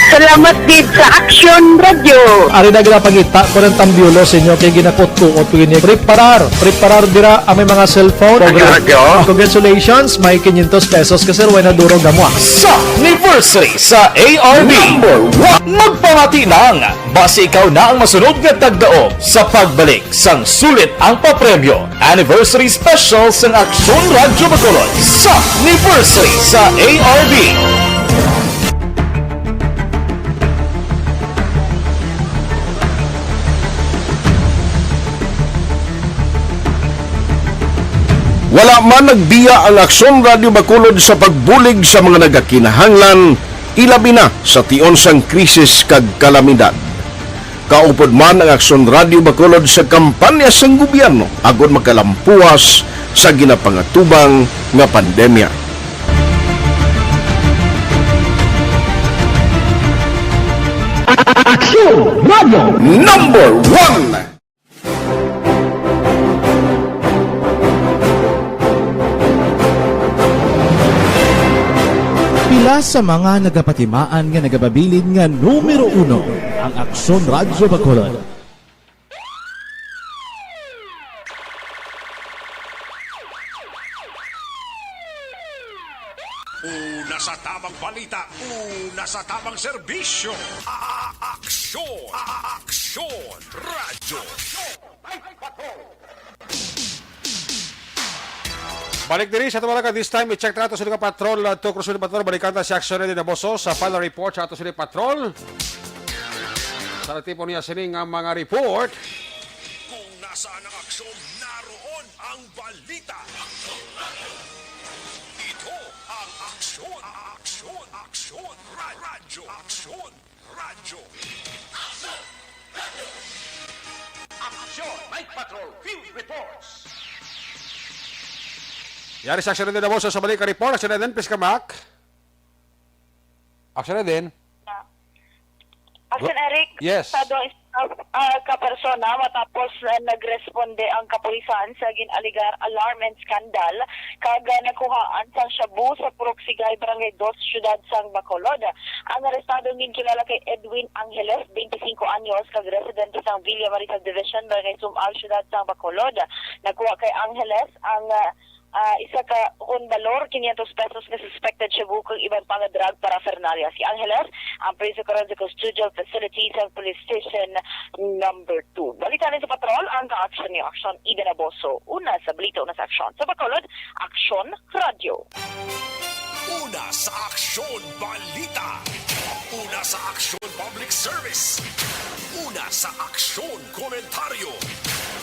Salamat gid sa Action Radio. Ari na ginapangita ko ng tambyulo sa inyo kay ginakutkuot ko ini. Preparar, preparar dira ang may mga cellphone. Radyo. Congratulations, may quinientos pesos ka, sir, way na duro gamwa. Sa anniversary sa A R B. Number one. Magpamati lang, basi ikaw na ang masunod nga tagdaog sa pagbalik sang sulit ang papremyo. Anniversary Special sang Aksyon Radyo Bacolod sa anniversary sa A R B. Wala man nagbiya ang Aksyon Radyo Bacolod sa pagbulig sa mga nagakinahanglan, ilabi na sa tion sang krisis kag kalamidad. Kaupod man ang Aksyon Radyo Bacolod sa kampanya sang gobyerno agod makalampuas sa ginapangatubang nga pandemya. Aksyon Radyo. Number one. Pila sa mga nagapatimaan nga nagababilin nga numero uno ang Aksyon Radyo Bacolod. Una sa tamang balita, una sa tamang serbisyo. A-, a-, aksyon, a-, aksyon, radyo. Balik diri sa Tumalaga. This time, i-check nato sa nga patrol, uh, to Cruz Patrol. Balikan ta si Aksyon Eddie Naboso sa final report sa ato sini patrol. Sa tipo niya sini nga mga report. Kung nasaan ang aksyon, naroon ang balita. Ito ang aksyon, aksyon, aksyon, ra-, radyo, aksyon, radyo. Aksyon, Night Patrol, Field Reports. Yari sa Aksyon Eddie Naboso sa balik ka report. Aksyon Eddie, please come back. Aksyon Eddie. Aksyon Eric, yes. Sa duha, ah, ka persona matapos, ah, nagresponde ang kapulisan sa gin-alegar alarm and scandal kag, ah, nakuhaan sang shabu sa Purok Sigay, Barangay Dos, Siyudad sang Bacolod. Ang arestado ginkilala kay Edwin Angeles, twenty-cinco anyos, kag residente sang Villa Maria Subdivision, Barangay Sumal, Siyudad sang Bacolod. Nakuha kay Angeles ang, ah, ah, isa ka kon balor quinientos pesos nga suspected shabu kag iban pa nga drug paraphernalia. Si Angeles ang preso karon sa custodial facility sa Police Station Number Two. Balita ni sa patrol, ang ka-action ni Action Ida Naboso. Una sa balita, una sa aksyon. Sa Bacolod, Aksyon Radyo. Una sa aksyon, balita. Una sa aksyon, public service. Una sa aksyon, komentaryo.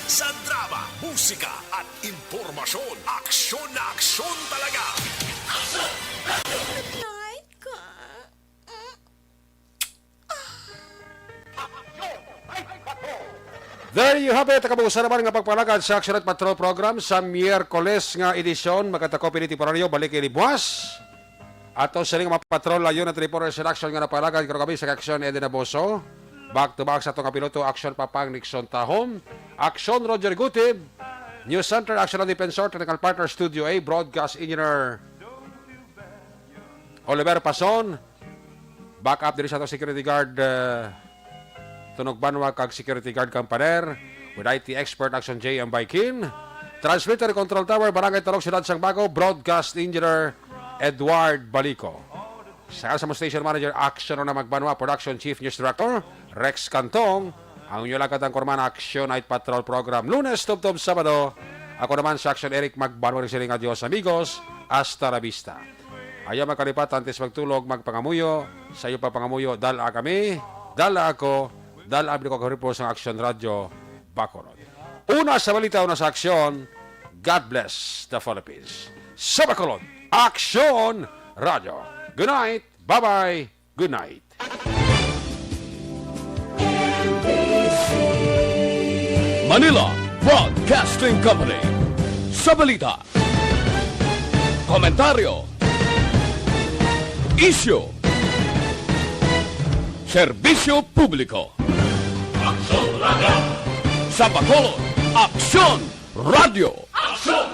Sa drama, musika, at impormasyon, aksyon na aksyon talaga. Night ka. There you have it. Kabusa naman nga pagpalagad sa Action at Patrol program sa Miyerkules nga edisyon. Magkatako pili temporaryo, balik ini buwas. Ato sining mga patrol, layon at reporters in action nga napalagad karong gabi sa aksyon, Eden Aboso. Back to back sa atong piloto, action Papang Nixon Tahom, action Roger Gutib, News Center, action ang Defensor, technical partner Studio A, broadcast engineer Oliver Pason, back up diri sa atong security guard, uh, Tunog Banwa kag security guard Kampaner, with I T expert Action J M Baikin, transmitter control tower, Barangay Tarog, Siyudad sang Bago, broadcast engineer Edward Balico. Sa, sa mo station manager, Action Rona Magbanwa, production chief, news director, Rex Cantong, ang inyo lagad ang Kurman Action Night Patrol Program, Lunes tubtob Sabado. Ako naman sa Action, Eric Magbanwa, nagsiling, "Adios, amigos. Hasta la vista." Ayaw magkalipat, antes magtulog, magpangamuyo. Sa iyo pa pangamuyo, dala kami, dala ako, dala ang pinakagrupo sa Action Radio Bacolod. Una sa balita, una sa aksyon, God bless the Philippines. Sa Bacolod, Action Radio. Good night. Bye-bye. Good night. Manila Broadcasting Company. Sa balita, komentaryo, Isyu. Serbisyo publiko. Aksyon Radio. Sa Bacolod, Aksyon Radio. Aksyon